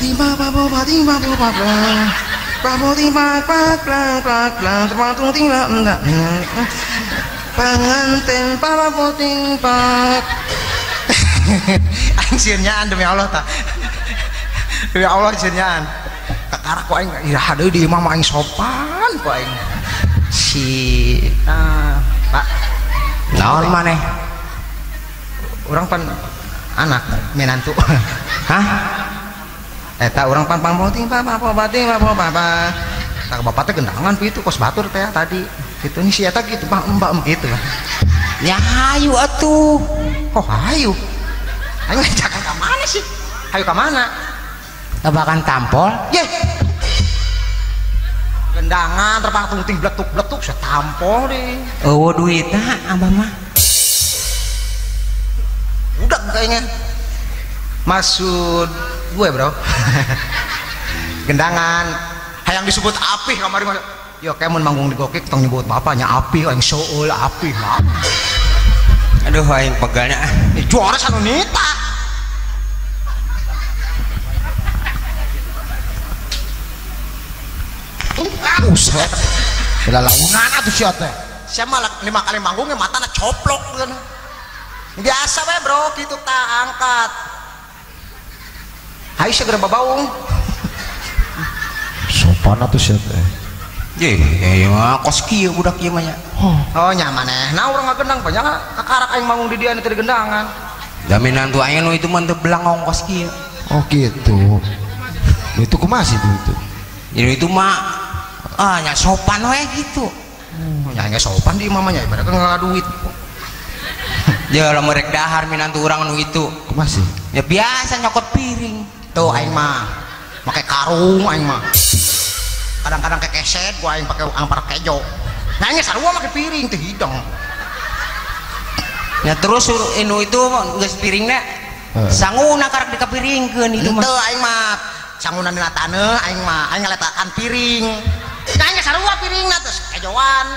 Pengantin papa puting pak. Aing sieun-nyaan demi Allah ta. Demi Allah sieun-nyaan. Kakarak ku aing iraha deui di imah mah aing sopan ku aing. Si Pak naon maneh? Urang pan anak menantu. Hah? Eta urang pan pangpoting papa bating papa papa. Tak bapak teh gendangan pitu kos batur teh tadi. Gitu nih si eta gitu bang mbak gitu. Ya hayu atuh. Oh hayu. Hayu ngajakan ka mana sih? Hayu ka mana? Tebakan tampol. Ye. Gendangan terpang tungting bletuk-bletuk saya tampol deh. Eueuh duitna abah mah. Udah kayaknya. Maksud gue bro. Gendangan hayang disebut apih kamari mah. Yo kayak mun manggung di gokik tong nyebut bapaknya apih aing soul apih mah. Aduh aing pegalnya. Juara sanu nita. Buset. Lalaunan atuh sia teh. Sia mah 5 kali manggungnya matana coplok kan. Biasa we bro kitu ta angkat. Hayu segera babaung. Sopan atuh sia teh. Ye, mah kos kieu budak ieu mah nya. Oh nya manehna urang ngagendang banyak kakarak aing manggung di dieu teh gendangan. Da minantu aing nu itu mah teu belang ongkos kieu. Oh gitu. Itu kumaha sih itu? Jadi itu mah ah nya sopan we gitu. Nya nya sopan di mamanya ibaratkan enggak duit. Ya lamun rek dahar minantu urang nu itu. Kumaha sih? Ya biasa nyokot piring. Tuh aing mah make karung aing mah. Kadang-kadang kekeset gua aing pakai ampar kejo. Nanya sarua make piring teh hidang. Ya terus inu itu geus piringna sanguna karak dikapiringkeun itu mah. Henteu aing mah sanguna dina taneuh aing mah aing ngaletakan piring. Nanya sarua piringna terus kejoan.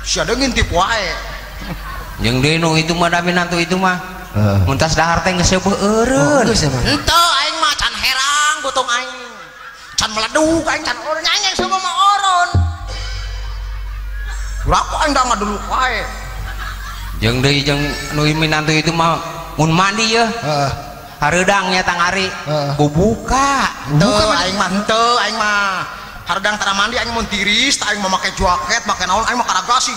Sia deui ngintip wae. Jeung deui nu itu mah da minantu itu mah. Mun tas dahar teh geus seueuh eureun. Henteu aing mah can herang botong aing. Can meleduk aing can oron nyanyi semua mah oron. Berapa aing dah ngaduluk wae. Jeung deui jeung nu minantu itu mah mun mandi yeuh. Heeh. Hareudang nya tangari. Bubuka. Henteu aing mah henteu aing mah. Hareudang tara mandi aing mun tiris aing mah make jaket make naon aing mah karagasi.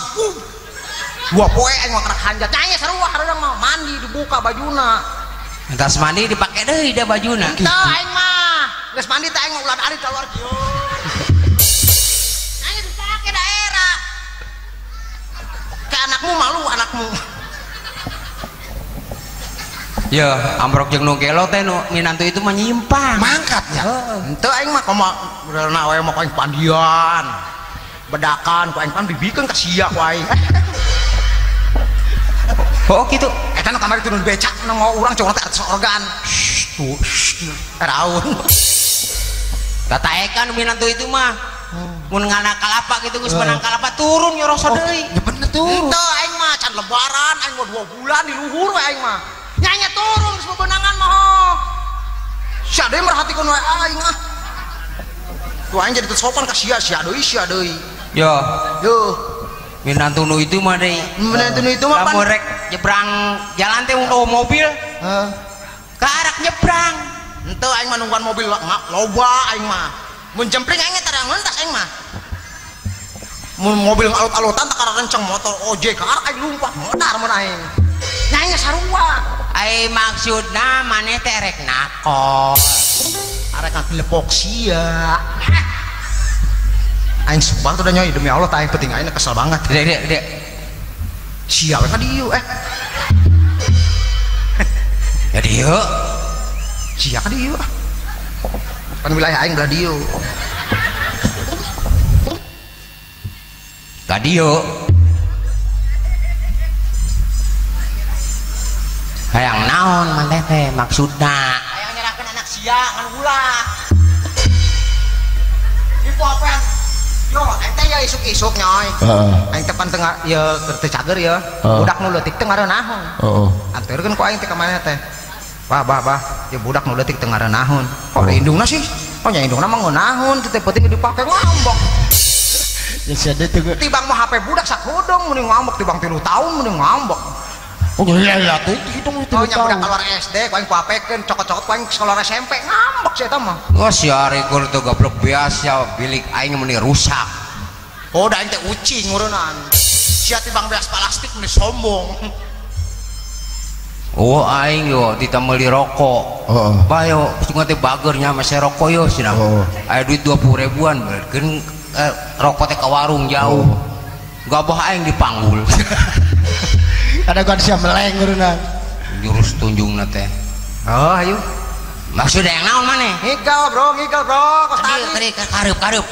Dua poe aing mah karak hanjat. Nyanyi sarua hareudang mah mandi dibuka bajuna. Entas mandi dipake deui da bajuna. Henteu aing mah. Geus mandi teh aing mah ulah ari keluar kieu. Aing dipake daerah. Ke anakmu malu anakmu. Ya, amprok jeung nu gelo teh nu minantu itu mah nyimpang. Mangkatnya. Henteu aing mah komo udah we mah aing pandian. Bedakan ku aing pan dibikeun ka sia ku aing. Oh gitu. Eta nu kamari turun becak nu urang cowok teh atas organ. Tuh, raun. Tataekan minantu itu mah. Mun ngana kalapa gitu geus menang kalapa turun nyoroso deui. Ya bener turun. Henteu aing mah can lebaran aing mah 2 bulan di luhur we aing mah. Nyanya turun geus bebenangan mah. Sia deui merhatikeun we aing ah. Tuh aing jadi teu sopan ka sia, sia deui, sia deui. Yo. Yo. Minantu nu itu mah deui. Minantu nu itu mah pan lamun rek nyebrang jalan teh mun mobil. Heeh. Karak nyebrang. Henteu aing mah nungguan mobil loba aing mah. Mun jempling aing teh ngentas aing mah. Mun mobil ngalut-alutan teh karak renceng motor ojek karak aing lumpat modar mun aing. Nanya sarua. Ai maksudna maneh teh rek nakol. Arek ngagelepok sia. Aing sebal tuh udah nyoy demi Allah tah aing penting aing kesel banget. Dek dek dek. Sia we ka dieu eh. Ya dieu. Sia ka dieu. Pan wilayah aing belah dieu. Ka dieu. Hayang naon maneh teh maksudna? Hayang nyerahkeun anak sia ngan ulah. Ibu apean. Yo, aing teh ya isuk-isuk nyoy. Heeh. Aing teh pan teu ya teu cager ya. Budak nu leutik teh ngareunahun. Heeh. Anterkeun ku aing teh ka maneh teh. Bah bah bah, ya budak nu leutik teu ngareunahun. Oh, indungna sih. Oh nya indungna mah ngeunaheun, teu penting dipake ngambek. Ya sia teh tibang mah HP budak sakudung mending ngambek tibang 3 tahun mending ngambek. Oh iya lah tuh hitung itu. Oh nya budak keluar SD ku aing kuapekeun cokot-cokot ku aing sekolah SMP ngambek si eta mah. Oh si Arigor tuh goblok biasa bilik aing meni rusak. Oh da aing teh ucing ureunan. Sia tibang beas plastik meni sombong. Oh aing yo ditah meuli rokok. Heeh. Bayo cuma teh bager nya mase rokok yo cenah. Aya duit 20 ribuan keun rokok teh ka warung jauh. Gabah aing dipanggul. Ada kan siap meleng ureunan. Jurus tunjungna teh. Oh ayo. Maksudna yang naon maneh? Ngigal bro, kos tadi. Kareup kareup.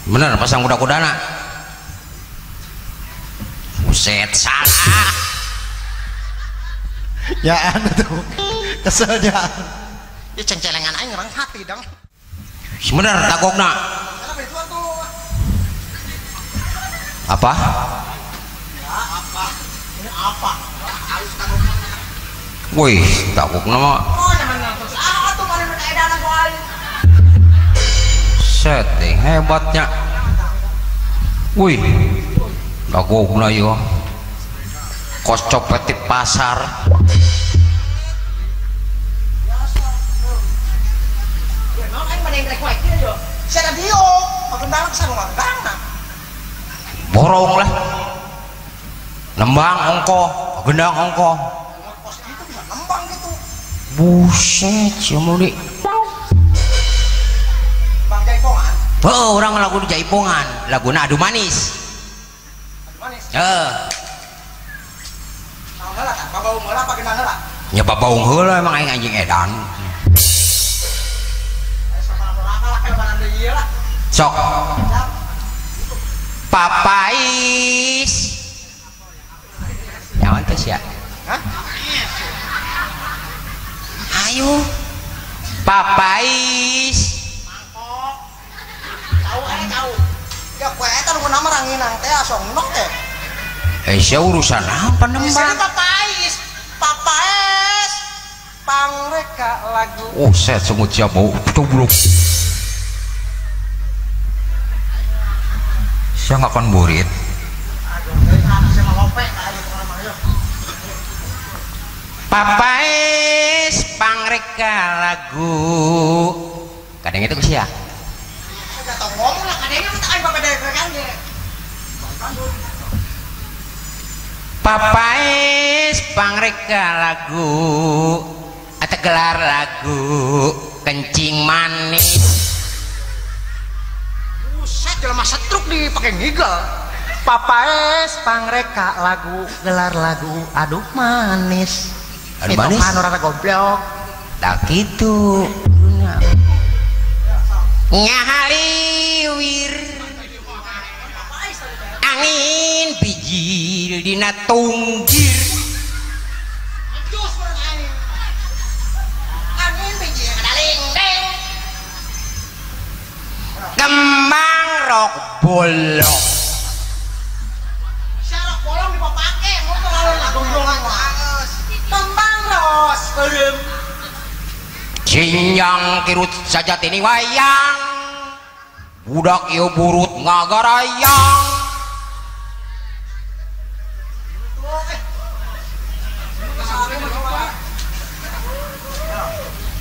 Bener pasang kuda-kudana. Buset salah. Ya anu tuh. Keselnya. Ya cengcelengan aing ngerang hati dong. Bener tagokna. Apa? Ya apa? Ini apa? Halus tagokna. Wih, tagokna mah. Oh, nyaman nonton. Ah, atuh maneh nu edanan ku aing. Setting hebatnya. Wih. Tagokna ieu. Kos copet di pasar. Ya, naon aing maneh rek wae kieu yo. Sia radio, pagendang sarua gendangna. Borong lah nembang ongkoh gendang ongkoh nembang gitu. Buset si muli Bang Jaipongan. Oh orang lagu di Jaipongan laguna adu manis. Adu manis. Heeh. Naon heula tah? Babaung heula apa gendang heula? Nya babaung heula emang aing anjing edan. Sok. Papais. Nyawan teh sia. Hah? Ayo. Papais. Mangkok. Tahu aing tahu. Ya kowe eta nu nama ranginang teh asong nok teh. Eh sia urusan apa nembang? Papais. Papais. Pangreka lagu. Oh set semut sia bau goblok. Saya nggak akan burit. Papais pangreka lagu. Kadang itu sih ya. Papais pangreka lagu. Atau gelar lagu kencing manis. Buset, jelema setruk dipakai ngigel. Papais pangreka lagu gelar lagu aduh manis. Aduh manis. Itu kan orang goblok. Tak gitu. Ngahaliwir angin bijil dina tunggir. Angin bijil kadalingding. Kembang rok bolong. Syarok bolong dipapake motor alun agombrongan wae. Kembang ros beureum. Jinjang kirut sajatini wayang. Budak ieu burut ngagarayang.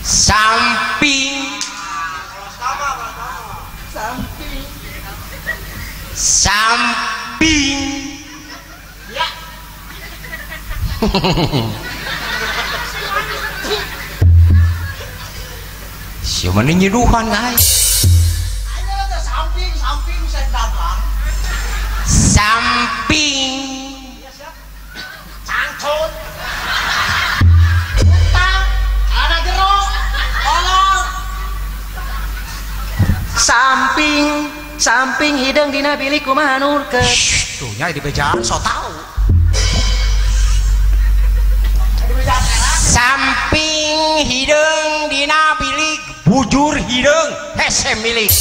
Samping. Samping. Samping. Ya. Siapa nih nyeduhan guys? Ayo samping, samping saya dagang. Samping. Ya, siap. Cangcut. Samping samping hideung dina bilik kumaha nurkeun. Tuh nya di bejaan so tau. Samping hideung dina bilik bujur hideung hese milik.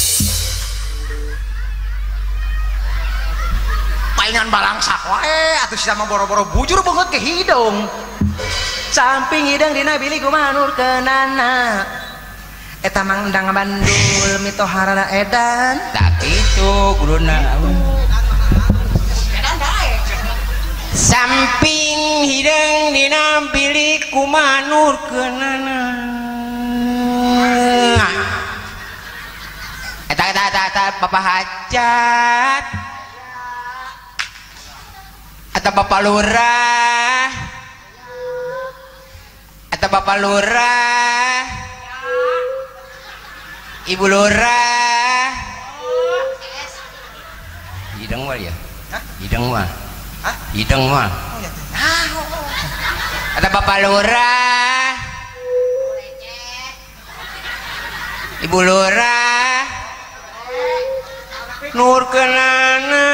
Paingan balangsak wae atuh sia mah boro-boro bujur beungeut ke hidung. Samping hideung dina bilik kumaha nurkeunana. Eta mang endang bandul mitoharana edan. Tak kitu kuduna. Samping hideung dina bilik kumaha nurkeunana. Eta eta eta eta Bapak Hajat. Eta Bapak Lurah. Eta Bapak Lurah. Ibu Lurah. Hidung mah ya? Hidung mah. Hidung mah. Ada Bapak Lurah. Ibu Lurah. Nur kenana.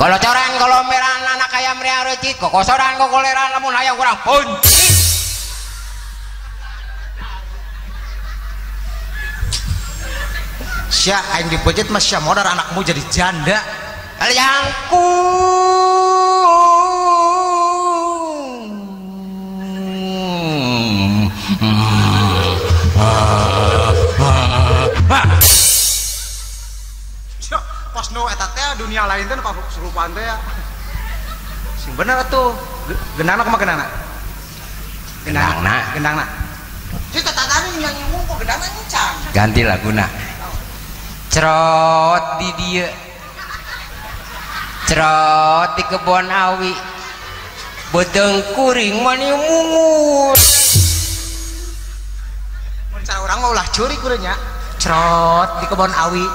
Kolocoran kolomeran anak ayam ria recit kokosoran kokoleran lamun hayang kurang puncit. Sia aing dipeuncit mah sia modar anakmu jadi janda. Kaliangku pas nu eta teh dunia lain teh nu kasurupan teh ya. Sing bener atuh. Gendangna kumaha gendangna? Gendangna. Gendangna. Si tatadana nyanyi wungkul gendangna encan. Ganti laguna. Cerot di dieu. Cerot di kebon awi. Beuteung kuring mani mungut. Mun cara urang mah ulah curi kudu nya. Cerot di kebon awi.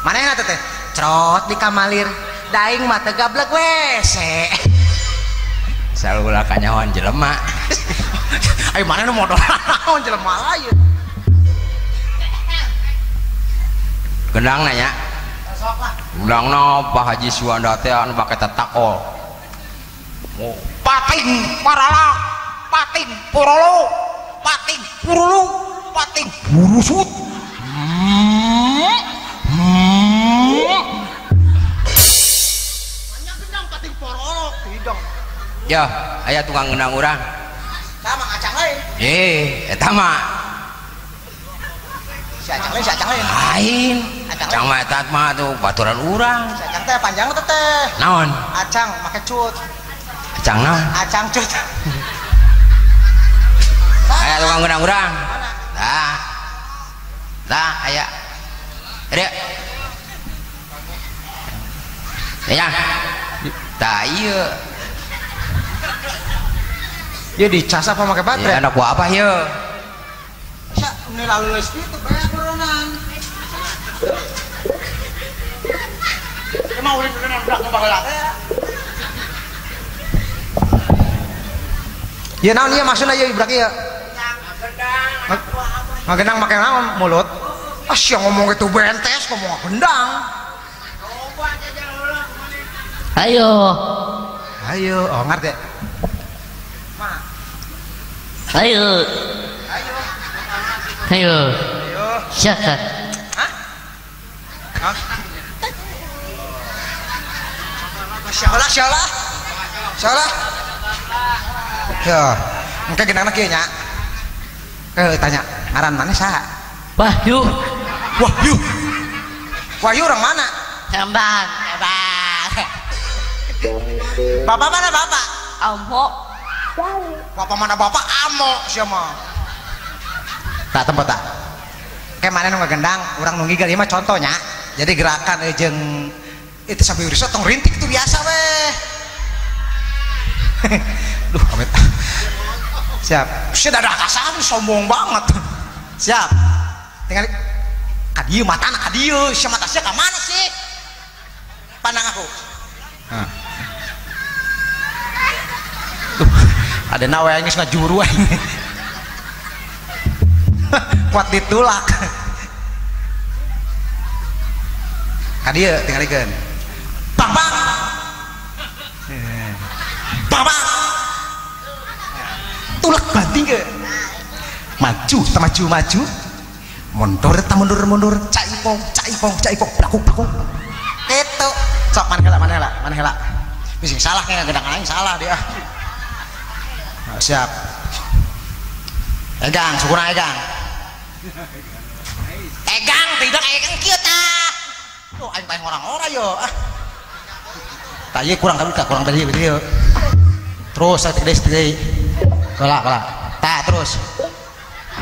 Manehna teh teh? Cerot di kamalir. Daing mah teu gablek WC. Selalu ulah kanyahoan jelema. Ayo mana nu modal naon jelema lain. Gendang nanya. Gendangna Pak Haji Suwanda teh anu pake tetakol. Pating parala, pating porolo, pating purulu, pating burusut. Banyak gendang pating porolo, hidung. Ya, aya tukang gendang urang. Sama acang lain. Eta mah. Si acang lain, si acang lain. Lain. Acang mah eta mah tuh baturan urang. Si acang teh panjang teh teh. Naon? Acang make cut. Acang naon? Acang cut. Aya tukang gendang urang. Tah. Tah aya. Rek. Ya. Tah ieu. Dia dicas apa pakai baterai? Ya, anak buah apa ya? Sa, ini lalu listrik itu banyak berenang. Emang udah berenang udah ngebahas ya? Ya naon ieu maksudna ieu ibrak ieu? Ngagendang make naon mulut? Ah sia ngomong itu bentes ngomong gendang. Ayo. Ayo, oh ngerti. Ayo. Ayo. Siapa? Hah? Hah? Siapa? Siapa? Siapa? Ya, engke gendangna kieu nya. Tanya, ngaran mana saha? Wahyu. Wahyu. Wahyu orang mana? Rembang. Rembang. Bapak mana bapak? Ambo. Bapak mana bapak? Amok siapa? Tak tempat tak. Kayak mana nu ngagendang, urang nu ngigel ieu mah contohnya. Jadi gerakan jeung itu sampai riset tong rintik itu biasa weh. Duh, amit. Siap. Sia dadah kasar sombong banget. Siap. Tinggal ka dieu matana ka dieu, sia mata sia ka mana sih? Pandang aku. Hah. Duh, Ada nawe aing geus ngajuru aing. Kuat ditulak. Ka dieu tingalikeun. Bang bang. Bang bang. Tulak banting ke. Maju, ta maju maju. Mundur ta mundur mundur. Caipong, caipong, caipong, blakuk blakuk. Itu. Sok mana heula, mana heula, mana heula. Bising salah kayak gedang aing salah dia. Nah, siap. Egang, sukuna egang. Egang tidak egang kieu tah. Duh aing paling orang-orang yo ah. Tah ieu kurang kabeh kurang tadi ieu. Terus saeutik deui deui. Heula heula. Tah terus.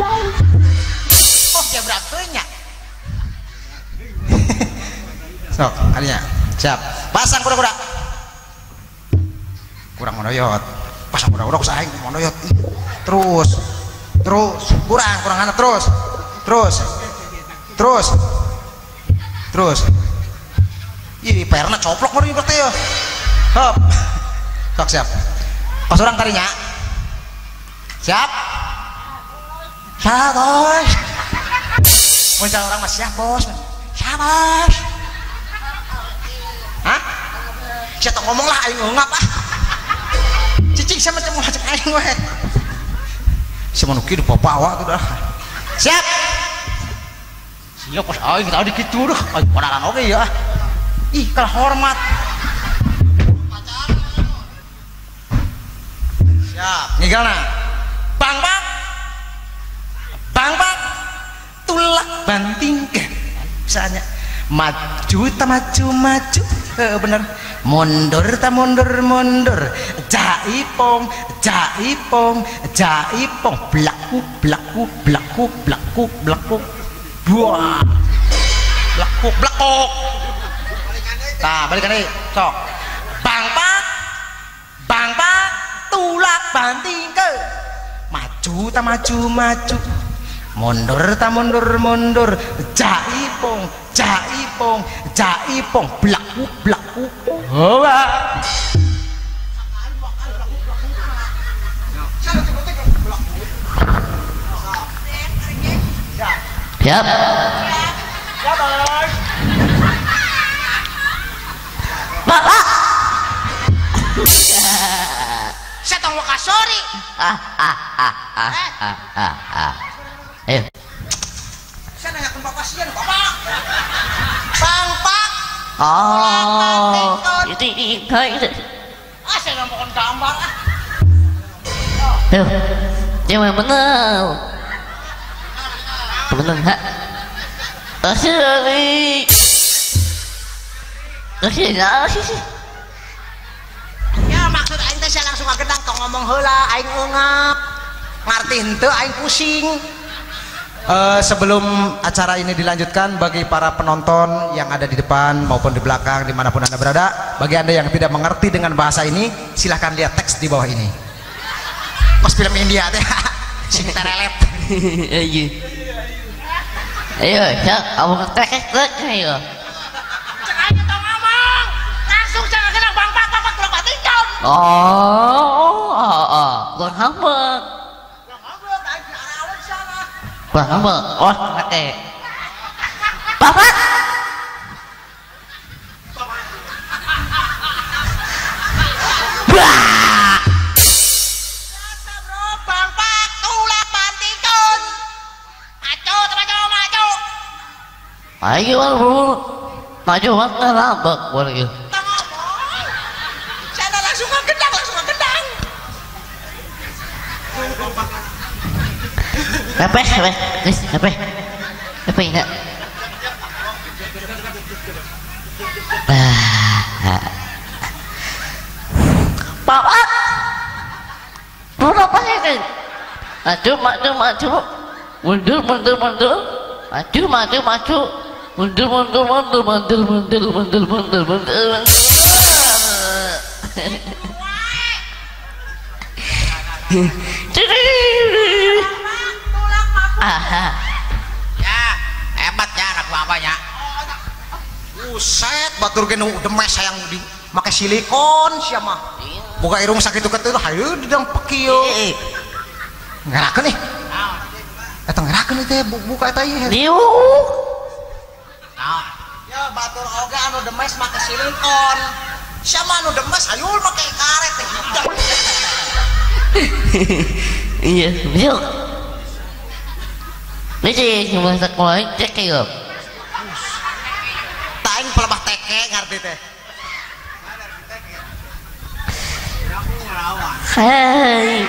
Oh, jabrak teu nya. Sok, kalinya. Siap. Pasang kuda-kuda. Kurang monoyot. Pasang kuda-kuda ku aing monoyot. Terus. Terus, kurang, kurang anak terus. Terus. Terus. Terus. Ih, perna coplok baru berarti ya. Hop. Sok siap. Pas orang tarinya. Siap. Siap, bos. Mun orang mah siap, bos. Siap, bos. Hah? Sia tong ngomong lah aing ngap ah. Cicing sia macam ngacek aing we. Si manu kieu dibawa tuh dah. Siap. Siap bos aing tadi kitu duh. Aing ponakan oge ya. Ih, kalah hormat. Siap, ngigalna. Bang bang. Bang bang. Tulak banting ke. Misalnya maju ta maju maju. Bener. Mundur ta mundur mundur. Jaipong, jaipong, jaipong. Blaku blaku blaku blaku blaku. Buah. Blakuk blakuk. Tah, balikan deui. Sok. Bang pak. Bang pak, tulak banting ke. Maju ta maju maju. Mundur ta mundur mundur. Jaipong, jaipong, jaipong. Blaku blaku. Hoa. Siap. Siap, bos. Bapak. Saya tong wakasori. Ayo. Saya nanya ke bapak sian, bapak. Bang Pak. Oh. Itu. Ah, saya nggak mau gambar ah. Tuh. Yang benar. Benar enggak? Asli. Asli. Ya maksud aing teh saya langsung ngagedang tong ngomong heula aing eungap. Ngarti henteu aing pusing. Sebelum acara ini dilanjutkan, bagi para penonton yang ada di depan maupun di belakang dimanapun Anda berada, bagi Anda yang tidak mengerti dengan bahasa ini, silahkan lihat teks di bawah ini. Pas film India teh sing terelet. Iya. Ayo, siap, kamu tek tek ayo. Cek aing tong ngomong. Langsung jangan kena bang pak pak tulak batingkon. Oh, oh, kurang hambek. Kurang hambek. Oh, oke. Bapak. Wah. Bro, bang pak tulak batingkon. Maju, maju, maju. Ayo, maju banget rambek boleh. Sana langsung ngedang, langsung ngedang. Pepe, pepe, pepe, pepe enggak. Bapak, berapa ini? Maju, maju, maju, mundur, mundur, mundur, maju, maju, maju. Mundur, mundur, mundur, mundur, mundur, mundur, mundur, mundur. Aha. Ya, hebat ya anak bapaknya. Buset, batur ge nu demes sayang di make silikon sia mah. Boga irung sakitu kitu hayu didang pekio. Ngerakeun ih. Eta ngerakeun teh buka eta ieu. Liuk. Ya batur oge anu demes make silikon. Siapa anu demes hayu make karet teh hidang. Iya, liuk. Ini cuma sekolah cek ya. Taing pelebah teke ngarti teh. Hai.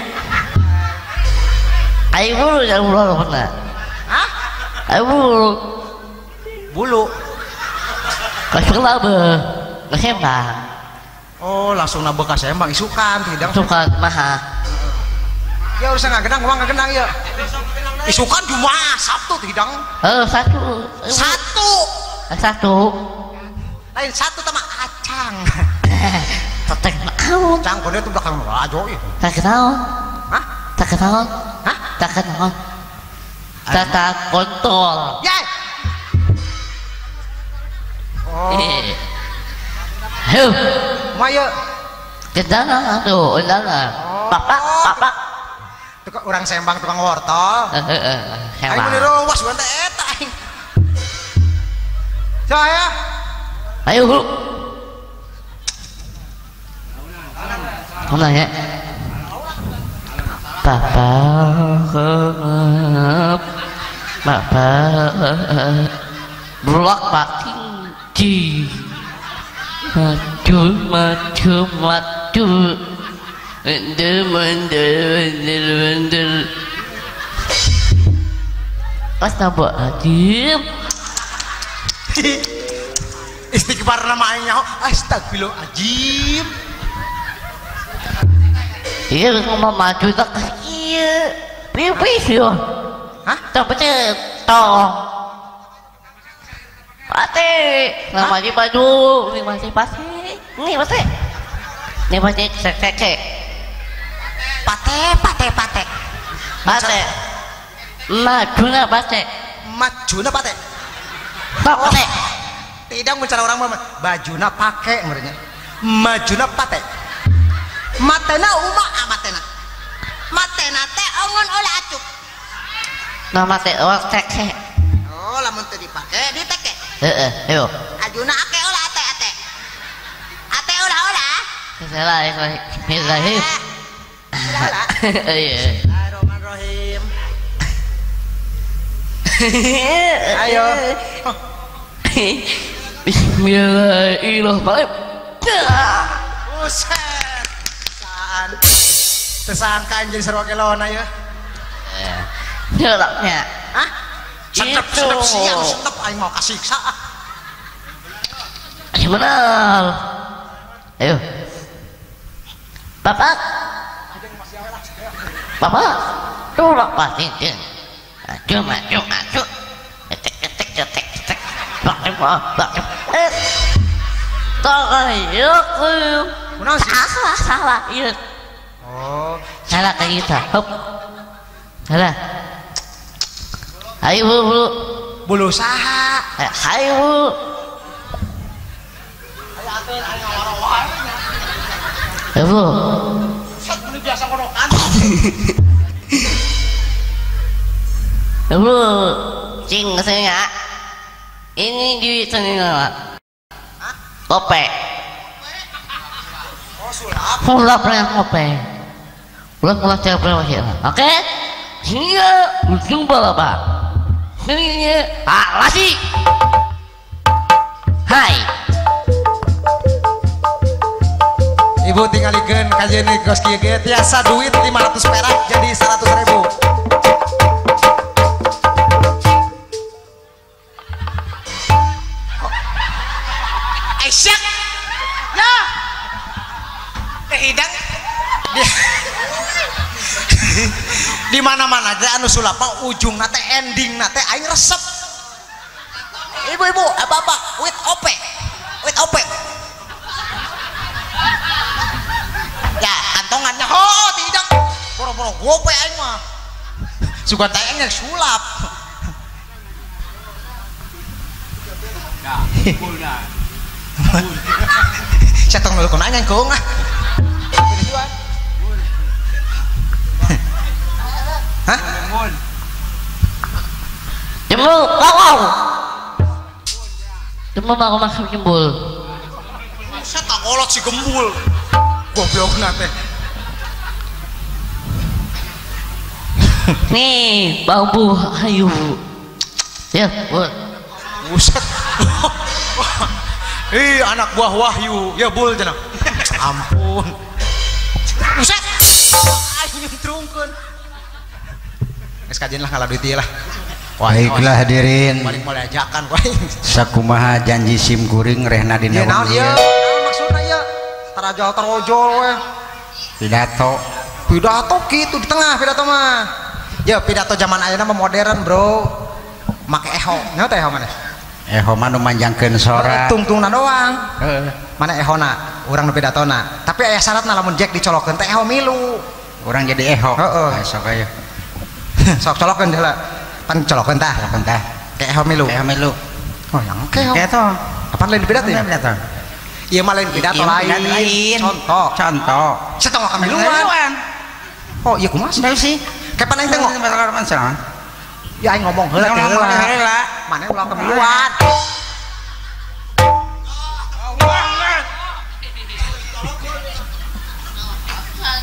Ayo bulu jangan bulu pernah. Hah? Ayo bulu. Bulu. Kasih labe, kesembang. Oh, langsung nabek kasembang isukan tidak. Isukan maha. Ya urusan nggak genang, uang nggak genang ya. Isukan cuma Sabtu tidak. Satu. Satu. Satu. Lain satu sama kacang. Tetek naon? Cang kode tuh belakang rajo ieu. Tak kenal. Hah? Tak kenal. Hah? Tak kenal. Tata kontol. Ya. Oh. Huh. Maya. Kendala tuh, kendala. Bapak, bapak. Tukang orang sembang tukang wortel. Heeh, aing meuni ruas gua teh eta aing. Saya. Ayo, Bu. Mana ya? Papa, papa, blok paking maju, maju, maju, mundur, mundur, mundur, mundur. Astagfirullahaladzim. Istighfar nama aing nyaho, astagfirullahaladzim. Iya, ngomong maju tak iya, pipis yo. Hah? Tak betul, tong. Pate, nggak maju maju, ini masih pasti, ini pasti, ini pasti cek cek cek. Pate, pate, pate. Pate, maju na pate. Maju na pate. Pate. Tidak bicara orang mah, baju na pake, merenya. Maju na pate. Matena uma matena. Matena teh ongon oleh acuk. Nah mate oh teke. Oh lamun teu dipake diteke. Heeh, ayo. Ajuna ake olah ate ate. Ate olah olah. Bismillahirrahmanirrahim. Olah. Iya. Bismillahirrahmanirrahim. Ayo. Bismillahirrahmanirrahim. Buset. Tersangka jadi sarua kelona ya. Nyelaknya. Hah? Setep, setep siang, setep aing mau kasiksa. Benar. Ayo. Bapak. Bapak. Tulak pasti. Maju, maju, maju. Cetek, cetek, cetek, cetek. Bak, bak, eh. Salah, salah, iya. Oh, salah kayak gitu. Hop. Salah. Ayo bulu. Bulu saha? Ayo bulu. Ayo bulu. Set ini biasa konokan. Ayo bulu. Cing kesini. Ini duit sini. Kope. Oh, sulap. Sulap yang kope. Ulang ulang cara berwajib. Oke? Hingga berjumpa Bapak. Ini lasi. Hai. Ibu tinggalikeun kajeun kos kieu ge tiasa duit 500 perak jadi 100.000. Aisyah. Ya. Teh hidang. Di mana-mana teh anu sulap mah ujungna teh endingna teh aing resep. Ibu-ibu, apa-apa, with ope. With ope. Ya, kantongannya oh tidak. Boro-boro gope aing mah. Suka teh aing sulap. Ya, kumpulna. Saya tong nulukun aing kung ah. Hah? Jembul, wow. Jembul aku masuk jembul. Saya tak kolot si gembul. Goblok nate. Nih, bambu ayu. Ya, bul. Buset. Ih, anak buah Wahyu. Ya bul cenah. Ampun. Buset. Aing nyuntrungkeun. Geus kajen lah ngalah duit ieu lah. Baiklah hadirin. Balik mulai ajakan ku aing. Sakumaha janji sim kuring rehna dina wengi. Ieu naon maksudna ieu? Tarajal tarojol we. Pidato. Pidato kitu di tengah pidato mah. Ya pidato zaman ayeuna mah modern, Bro. Make eho. Nyaho teh eho mana? Eho mah nu manjangkeun sora. Tungtungna doang. Heeh. Mana ehona? Urang nu pidatona. Tapi aya syaratna lamun jack dicolokeun teh eho milu. Urang jadi eho. Heeh. Sok aya. Sok colokeun heula. Pan colokeun tah. Colokeun tah. Ke eho milu. Eho milu. Oh, yang ke eho. Ke Apaan lain pidato ya? Pidato. Ieu mah lain pidato lain. Contoh. Contoh. Setengah kamiluan. Oh, iya kumaha sih? Kapan aing tengok? Ya aing ngomong heula teh heula. Mana ulah kemiluan.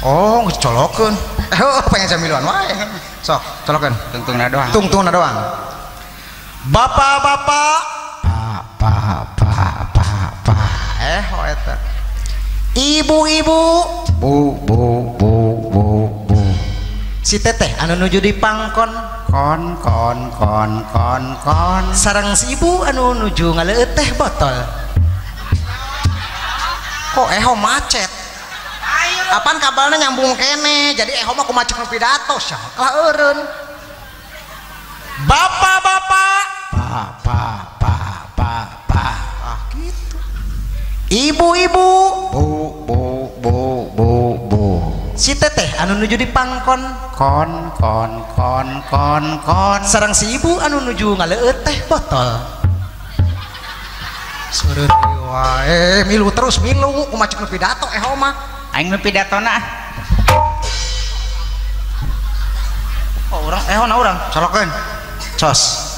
Oh, geus colokeun. Heuh, pengen jamiluan wae. Sok, colokeun. Tungtungna doang. Tungtungna doang. Bapak-bapak, pak pak pak pak pak. Oh eta. Ibu-ibu, bu bu bu bu bu. Si teteh anu nuju di pangkon kon kon kon kon kon. Sareng si ibu anu nuju ngaleueut teh botol. Kok eho macet? Apaan kabalna nyambung kene, jadi eho mah kumaha cek pidato lah eureun. Bapak-bapak, pak pak pak pak pak. Ah gitu. Ibu-ibu, bu bu bu bu bu. Si teteh anu nuju di pangkon kon kon kon kon kon. Sareng si ibu anu nuju ngaleueut teh botol. Seureun wae milu terus milu kumaha cek pidato eho mah. Aing nu pidatona. Oh, urang eho na urang. Colokeun. Cos.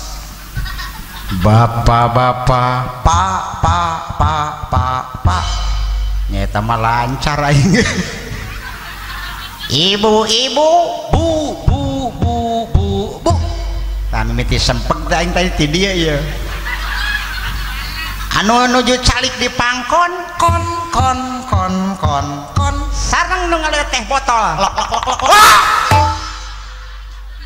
Bapak-bapak, pak pak pak pak pak. Nyata mah lancar aing. Ibu-ibu, bu bu bu bu bu. Tah mimiti sempeg teh aing tadi ti dieu ieu. Anu nuju calik di pangkon kon kon kon kon kon. Sareng nu ngaleueut teh botol. Lok lok lok lok. Wah!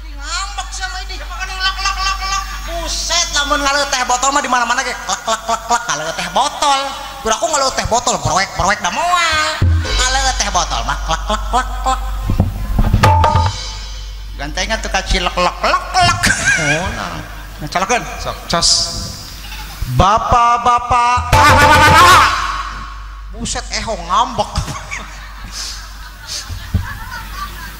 Ngambek sama ini. Lok lok lok lok. Buset lamun ngaleueut teh botol mah di mana-mana ge klak klak klak klak ngaleueut teh botol. Kudu aku ngaleueut teh botol proek-proek da moal. Ngaleueut teh botol mah klak klak klak klak. Gantengan tuh kacil lok lok lok lok. Oh nah. Colokeun. Sok cos. Bapak-bapak. Buset eho ngambek.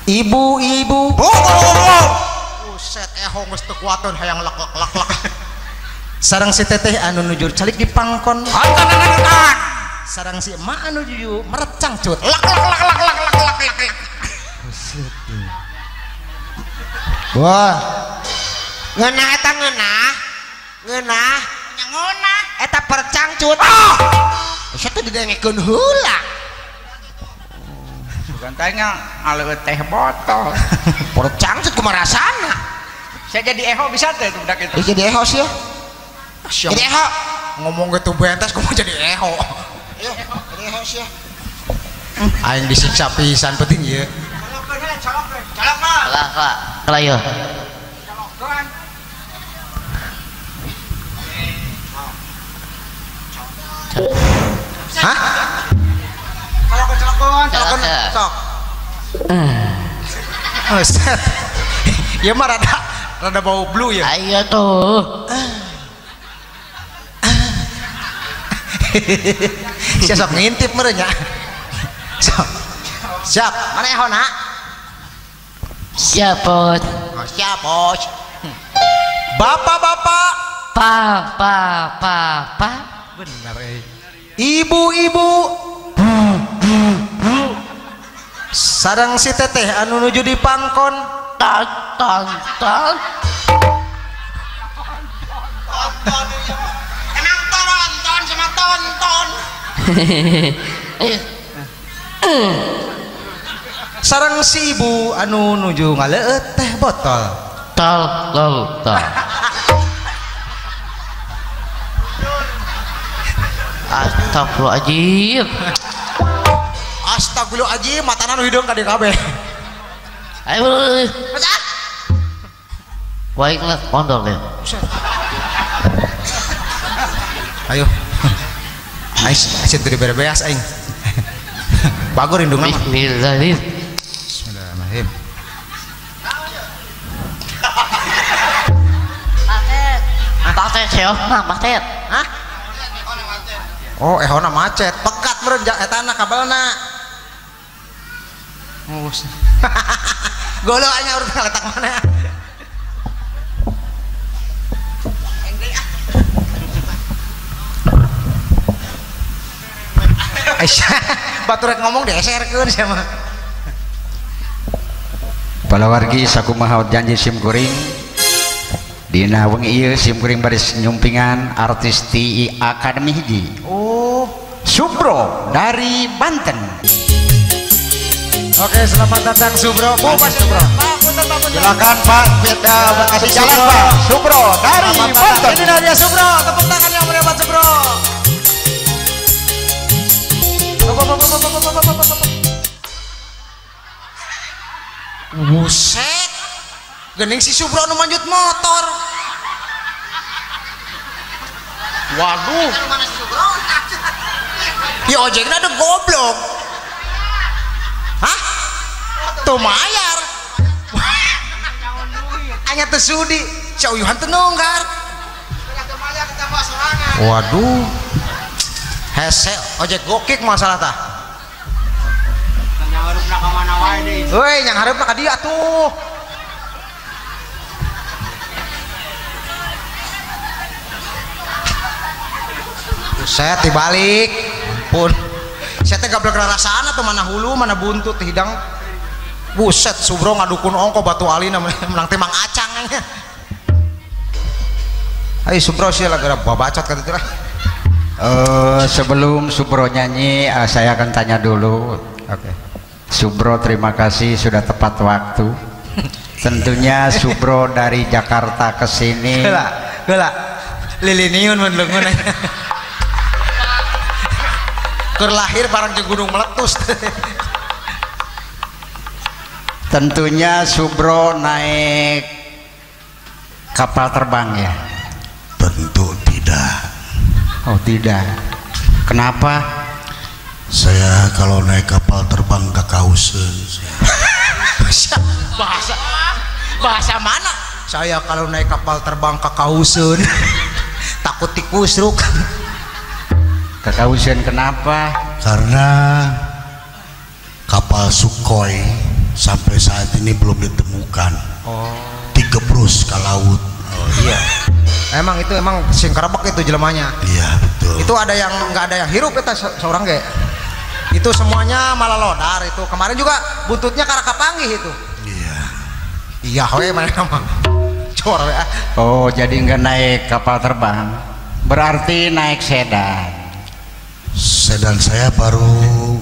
Ibu-ibu. Buset eho geus teu kuateun hayang lek lek lek lek. Sareng si teteh anu nuju calik di pangkon. Sareng si emak anu nuju merecang cut. Lek lek lek lek lek lek lek lek. Buset. Wah. Ngeunah eta ngeunah. Ngeunah. Ngeunah eta percangcut. Ah! Sia teh didengekeun heula. Bukan tanya ngaleueut teh botol. Percangcut kumaha rasana? Saya jadi eho bisa teh budak itu. Jadi eho sia. Jadi eho. Ngomong gitu bentes kumaha jadi eho. Iya, jadi eho sia. Aing disiksa pisan penting ieu. Colokeun heula, colokeun. Colokeun. Lah, lah, lah ieu. Colokeun. Hah? Colokeun, colokeun, colokeun, sok. Oh, set. Ieu mah rada rada bau blue ya. Ayo tuh. Sia sok ngintip meureun nya. Sok. Siap, mana ehona? Siap, Bos. Oh, siap, Bos. Bapak-bapak, pa pa pa pa. Bener eh. Ibu-ibu, bu bu bu. Sareng si teteh anu nuju di pangkon ton ton ton. Emang tonton sama tonton. Sareng si ibu anu nuju ngaleueut teh botol. Tol tol tol. Astagfirullahaladzim. Astagfirullahaladzim, matana nu hideung ka dieu kabeh. Ayo. Baiklah, kondol ya. Ayo. Ais, ais teu diberebeas aing. Bagur indungna mah. Bismillahirrahmanirrahim. Bismillahirrahmanirrahim. Macet. Macet seona macet. Hah? Oh, ehona macet. Pekat meureun etana kabelna. Golo aing urut ngaletak mana. Aisyah, batur rek ngomong dieserkeun sia mah. Palawargi sakumaha janji sim kuring. Dina wengi ieu sim kuring baris nyumpingan artis TI Akademi hiji. Oh, Subro dari Banten. Oke, selamat datang Subro. Bu, Pak Subro. Pak, punten, Pak, punten. Silakan Pak, beda kasih jalan Pak. Subro dari Banten. Ini dia Subro, tepuk tangan yang meriah buat Subro. Buset. Gening si Subro nu manjut motor. Waduh. Ya ojekna ada goblok. Hah? Tuh mayar. Hanya teu sudi, cauyuhan teu nonggar. Waduh. Hese ojek gokik masalah tah. Yang hareupna ka mana wae deui. Heuy, yang hareupna ka dieu atuh. Buset dibalik. Ampun. Saya teh gablek rarasaan atau mana hulu mana buntut hidang. Buset Subro ngadukun ongko batu alina menang teh Mang Acang. Ayo Subro sih lagi babacot kata itu lah. Sebelum Subro nyanyi, saya akan tanya dulu. Oke. Subro, terima kasih sudah tepat waktu. Tentunya Subro dari Jakarta ke sini. Heula, heula. Liliniun mun leungeun. Keur lahir barang jeung gunung meletus. Tentunya Subro naik kapal terbang ya? Tentu tidak. Oh tidak. Kenapa? Saya kalau naik kapal terbang ke kauseun. Bahasa bahasa mana? Saya kalau naik kapal terbang ke kauseun. Takut tikusruk. Ke kauseun kenapa? Karena kapal Sukhoi sampai saat ini belum ditemukan. Oh. Digebrus ke laut. Oh iya. Emang itu emang singkerebek itu jelemanya. Iya betul. Itu ada yang nggak ada yang hirup kita seorang ge. Itu semuanya malah lodar itu. Kemarin juga buntutnya karaka panggih itu. Iya. Iya we mana mah. Cor we. Oh, jadi nggak naik kapal terbang. Berarti naik sedan. Sedan saya baru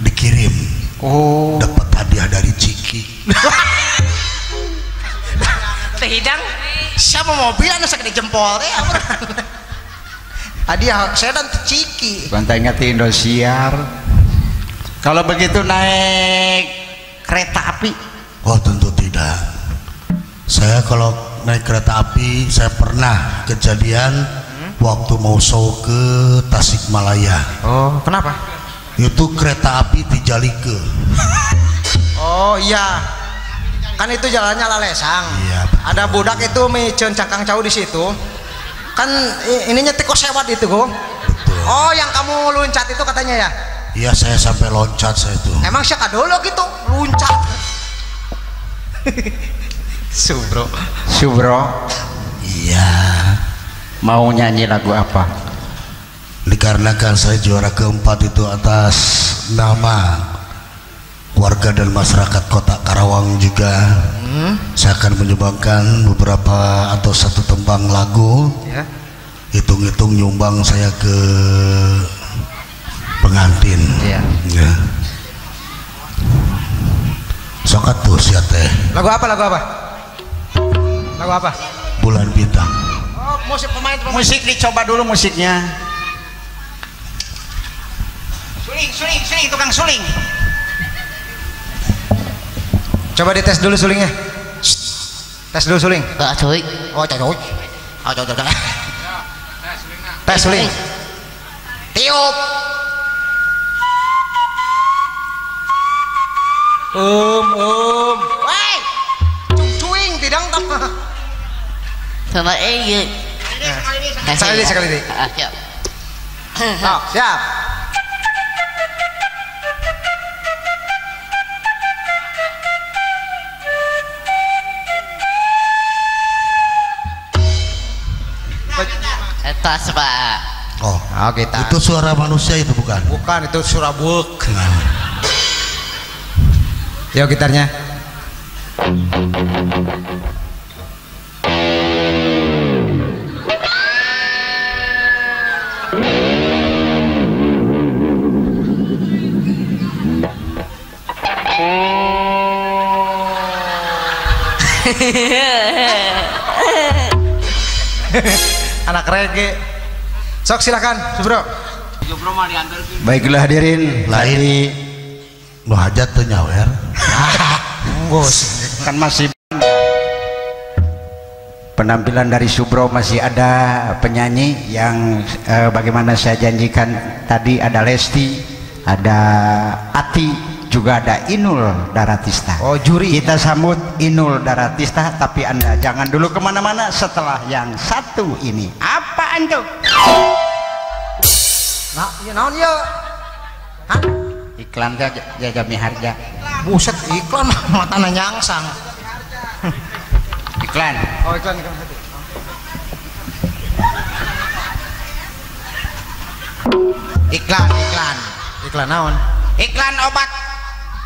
dikirim. Oh. Dapat hadiah dari Ciki. Teh hidang siapa mobil anu sakit jempol teh. Hadiah sedan Ciki. Bantainya di Indosiar. Kalau begitu naik kereta api? Oh tentu tidak. Saya kalau naik kereta api, saya pernah kejadian waktu mau show ke Tasikmalaya. Oh, kenapa? Itu kereta api dijalike. Oh iya. Kan itu jalannya Lalesang. Iya, betul. Ada budak itu miceun cangkang cau di situ. Kan ininya tiko sewat itu, Go. Betul. Oh, yang kamu loncat itu katanya ya? Iya, saya sampai loncat saya itu. Emang siapa dulu gitu, loncat. Subro. Subro. Iya. Mau nyanyi lagu apa? Dikarenakan saya juara keempat itu atas nama warga dan masyarakat Kota Karawang juga. Saya akan menyumbangkan beberapa atau satu tembang lagu. Ya. Hitung-hitung nyumbang saya ke pengantin. Ya. Ya. Sok atuh sia teh. Lagu apa? Lagu apa? Lagu apa? Bulan Bintang. Oh, musik pemain. Musik dicoba dulu musiknya. Suling, suling, suling, tukang suling. Coba dites dulu sulingnya. Tes dulu suling. Suling. Oh, cocok. Oh, cocok. Tes suling. Tiup. Woi. Cuing tidak tak. Sama ini. Sekali sekali. Siap. Siap. Tas, Pak. Oh, oke, itu suara manusia itu bukan? Bukan, itu suara buk. Nah. Yo gitarnya. Anak reggae. Sok silakan, Subro. Baiklah hadirin, lain nu hajat teu nyawer. Nggus. Kan masih penampilan dari Subro, masih ada penyanyi yang bagaimana saya janjikan tadi, ada Lesti, ada Ati, juga ada Inul Daratista. Oh, juri. Kita sambut Inul Daratista, tapi Anda jangan dulu kemana-mana setelah yang satu ini. Apaan tuh? Nah, ya naon ya? Hah? Iklan teh Jaja Miharja. Buset, iklan matana nyangsang. Iklan. Oh, iklan iklan satu. Iklan, iklan. Iklan naon? Iklan obat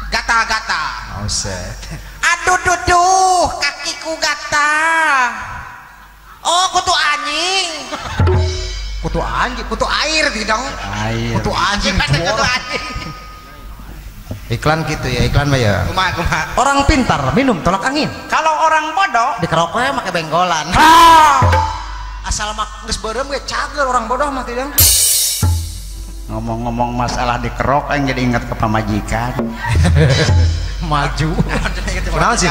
gatal-gatal. Oh, set. Aduh duduh, kakiku gatal. Oh, kutu anjing. Kutu anjing, kutu air tidak? Air. Kutu anjing. Kutu anjing. Iklan gitu ya, iklan mah ya. Kumaha, kumaha. Orang pintar minum tolak angin. Kalau orang bodoh dikeroknya pakai benggolan. Ah. Asal mak geus beureum ge cager orang bodoh mah tidak. Ngomong-ngomong masalah dikerok, yang jadi ingat ke pamajikan. Maju. Kenapa sih?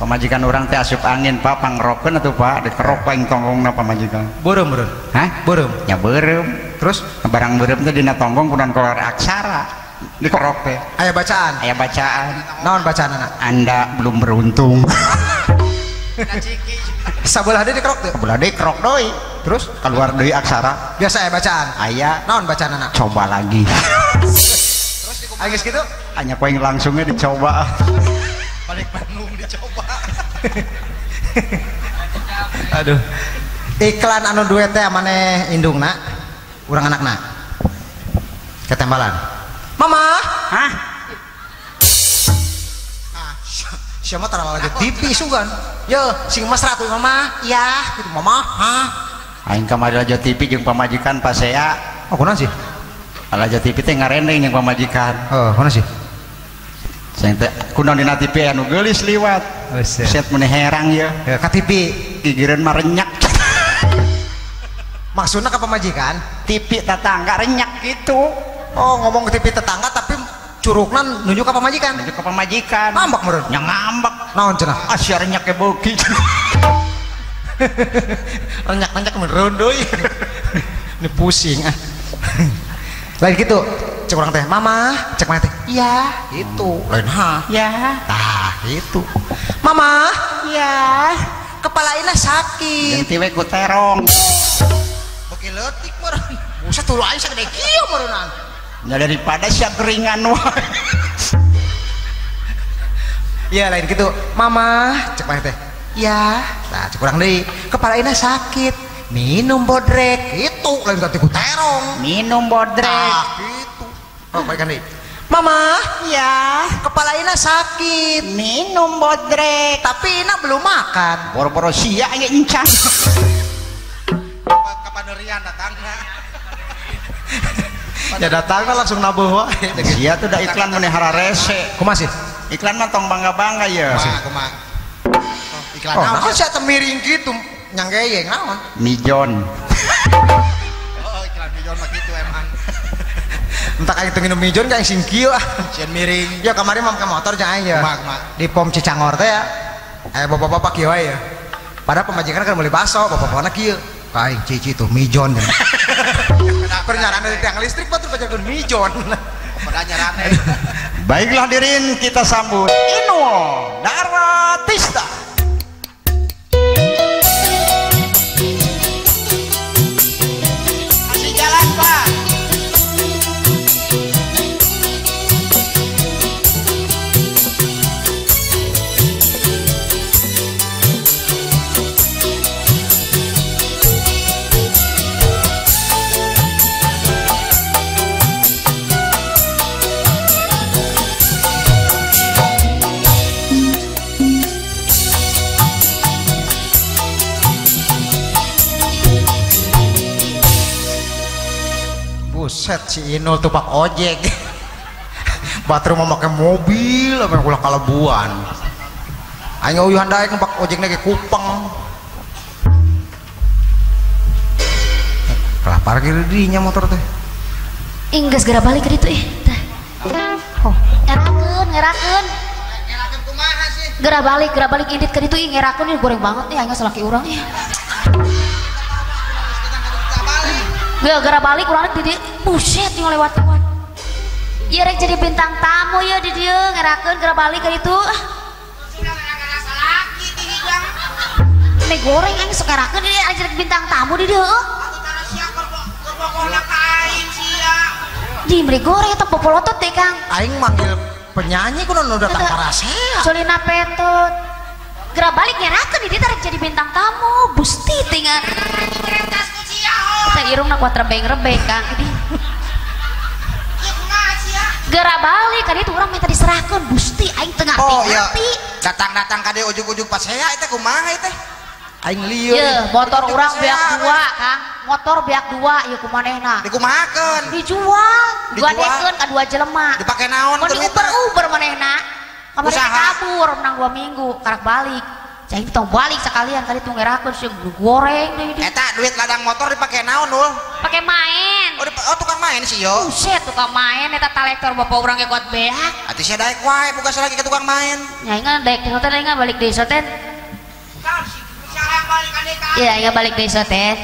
Pamajikan orang teh asup angin, Pak, pangrokeun atuh, Pak, dikerok paling tonggongna pamajikan. Beureum, beureum. Hah? Beureum. Ya beureum. Terus barang beureum teh dina tonggong kunan keluar aksara. Dikerok teh. Aya bacaan. Aya bacaan. Naon bacaan anak? Anda belum beruntung. Sabelah deui dikerok teh. Sabelah deui kerok deui. Terus keluar deui aksara. Biasa aya bacaan. Aya. Naon bacaan anak? Coba lagi. Terus aya geus kitu? Hanya poing langsungnya dicoba. Balik Bandung dicoba. Aduh. Iklan anu duet teh maneh indungna, urang anakna. Ketembalan. Mama. Hah? Ah, siapa tara lagi TV sugan. Yo, sing mesra tuh mama. Iya, gitu mama. Hah? Aing kamari raja TV jeung pamajikan pasea. Oh, kunaon sih? Raja TV teh ngarendeng jeung pamajikan. Oh, kunaon sih? Sing teh kunaon dina TV anu geulis liwat. Set meni herang ya. Ya, ka TV gigireun mah renyak. Maksudna ka pamajikan? TV tetangga renyak gitu. Oh, ngomong ke TV tetangga tapi curugna nunjuk ka pamajikan. Nunjuk ka pamajikan. Ngambek meureun. Nya ngambek. Naon cenah? Asia renyak ke beuki. Renyak-renyak meureun deui. Ini pusing ah. Lain gitu. Cek urang teh, "Mama," cek mana teh? Iya, itu. Lain ha. Ya. Tah, gitu. Mama, ya. Kepala Ina sakit. Ganti we ku terong. Beuki leutik meureun. Buset tuluy aing sagede kieu meureunang. Ya daripada siap keringan wae. Ya lain gitu. Mama, cek mana teh? Iya. Nah, cek urang deui. Kepala Ina sakit. Minum bodrek. Itu lain ganti ku terong. Minum bodrek. Tah, gitu. Oh, balikan deui. Mama, ya, kepala Ina sakit. Minum bodrek. Tapi Ina belum makan. Boro-boro sia ya encan. Kapanerian datangna. Ya datangna langsung nabuh wae. Sia tuh da iklan mun hararese. Kumaha sih? Iklan mah tong bangga-bangga ya. Kumaha? Iklan oh, naon? Naon sia teh miring kitu nyanggeyeng naon? Mijon. Oh, iklan mijon mah kitu emang. Entah aing teu nginum mijon ka aing sing kieu ah. Sieun miring. Ya kamari mah make motor jeung aing ya. Kumaha? Di pom Cicangor teh ya. Bapak-bapak kieu wae ya. Padahal pemajikan kan meuli baso, bapak-bapakna kieu. Ka aing cici tuh mijon. Keur nyarana di tiang listrik batur pajarkeun mijon. Padahal nyarana. Baiklah hadirin, kita sambut Inul Daratista. Kasih jalan, Pak. Buset si Inul tuh pak ojek. Batur mau pakai mobil apa yang ulah kalebuan. Aing uyuhan daek pak ojekna ge kupeng. Kalah parkir dinya motor teh. Ih geus geura balik ka ditu ih. Tah. Oh, ngerakeun, ngerakeun. Ngerakeun kumaha sih? Geura balik indit ka ditu ih ngerakeun ih goreng banget ih aing salaki urang ih. Gara-gara balik urang di dieu buset yang lewat-lewat. Ieu rek jadi bintang tamu ya di dieu ngerakeun geura balik ka ditu. Salaki ti hidang. Mie goreng aing sok ngerakeun ieu jadi bintang tamu di dieu heuh. Atuh tara sia keur bogohna ka aing sia. Di mie goreng eta popolotot teh Kang. Aing manggil penyanyi kudu nu datang parasea. Solina Petut. Geura balik ngerakeun di dieu rek jadi bintang tamu. Gusti tinggal. Kita irungna kuat rebeng-rebeng Kang. Geura balik ka ditu urang minta diserahkeun Gusti aing teu ngarti-ngarti. Datang-datang ka dieu ujug-ujug pasea eta kumaha teh? Aing lieur. Yeuh, motor urang beak dua Kang. Motor beak dua ieu kumanehna. Dikumahakeun? Dijual. Digadekeun ka dua jelema. Dipake naon teu? Mun diuber-uber manehna. Kamari kabur menang 2 minggu karak balik. Cai tong balik sekalian kali tuh ngerakeun sih goreng deui. Eta duit ladang motor dipake naon Nul? Pake main. Oh, tukang main sih yo. Buset tukang main eta talektor bapak urang ge kuat beak. Atuh sia daek wae boga salaki ka tukang main. Nya ingat daek teh teh ingat balik desa teh. Iya ingat balik desa teh.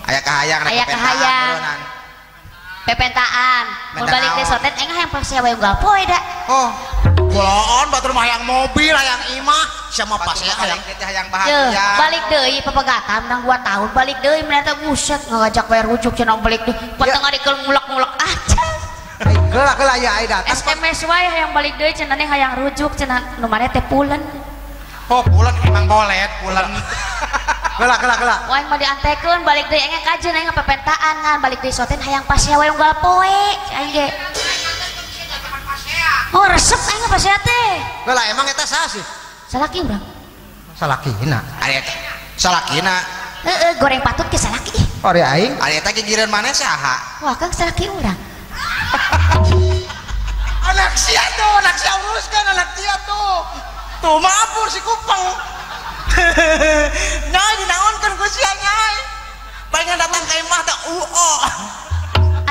Aya kahayang aya kahayang. Pepentaan. Mun balik desa teh engah yang pasea wae unggal poe da. Oh. Kuloon batur mah hayang mobil hayang imah sama pasea hayang teh hayang bahagia. Balik deui pepegatan menang 2 tahun balik deui mun eta buset ngajak wae rujuk cenah balik deui. Patengah dikeul ngulek-ngulek aja. Geula geula ya ai datang. SMS wae hayang balik deui cenah hayang rujuk cenah nu maneh teh pulen. Oh pulen emang bolet pulen. Geula geula geula. Wah mah diantekeun balik deui engeh kajeun aing pepentaan ngan balik deui soten hayang pasea wae unggal poe aing ge. Oh resep aing pasea teh. Lah emang eta saha sih? Salaki urang. Salakina. Ari eta salakina. Heeh, goreng patut ke salaki. Oh, ari aing. Ari eta gigireun maneh saha? Wah, Kang salaki urang. Anak sia tuh, anak sia uruskan anak sia tuh. Tuh mabur si kupeng. Nyai dinaonkeun ku sia nyai. Pengen datang ka imah teh uo.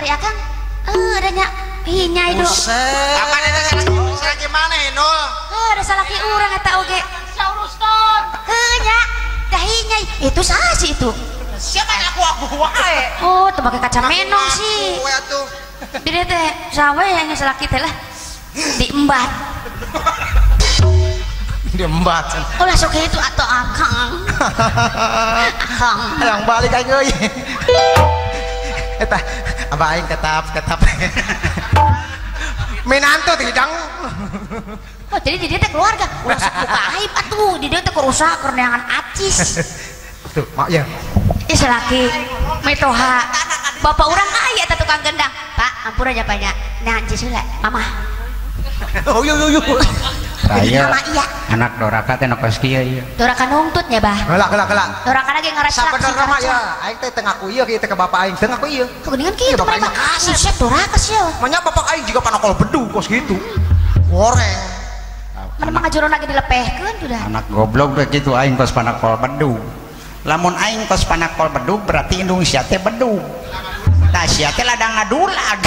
Ari akang, ada nya. Ih nyai do. Apa eta salaki maneh Nul? Heuh, ada salaki urang eta oge. Sia uruskeun. Heuh nya, dahi nyai. Itu saha sih itu? Siapa yang aku wae? Oh, teu make kaca menong sih. Aku atuh. Jadi teh sawe yang salaki teh lah. Diembat. Diembat. Oh lah sok itu atau akang. Akang. Yang balik aing euy. Eta abah aing tetap. Minantu hidang. Oh, jadi di dia teh keluarga. Ulah sok buka aib atuh, di dia teh kerusak keur neangan acis. Tuh, mak ya. Ih salaki mitoha. Bapak urang aya eta tukang gendang. Pak, ampun aja banyak. Nah, ancis heula, mamah. Oh yo yo yo. Saya anak doraka teh nu kos kieu ieu. Doraka nungtut nya bah. Heula heula heula. Doraka lagi ngaresak. Sabenerna mah ya, aing teh teu ngaku ieu kieu teh ke bapak aing, teu ngaku ieu. Geuningan kieu mereka. Buset doraka sih. Manya bapak aing juga panokol bedug kos kitu. Goreng. Mana mah ngajurona ge dilepehkeun sudah. Anak goblok teh kitu aing kos panakol bedug. Lamun aing kos panakol bedug berarti indung sia teh bedug. Tah sia teh ladang ngadulag.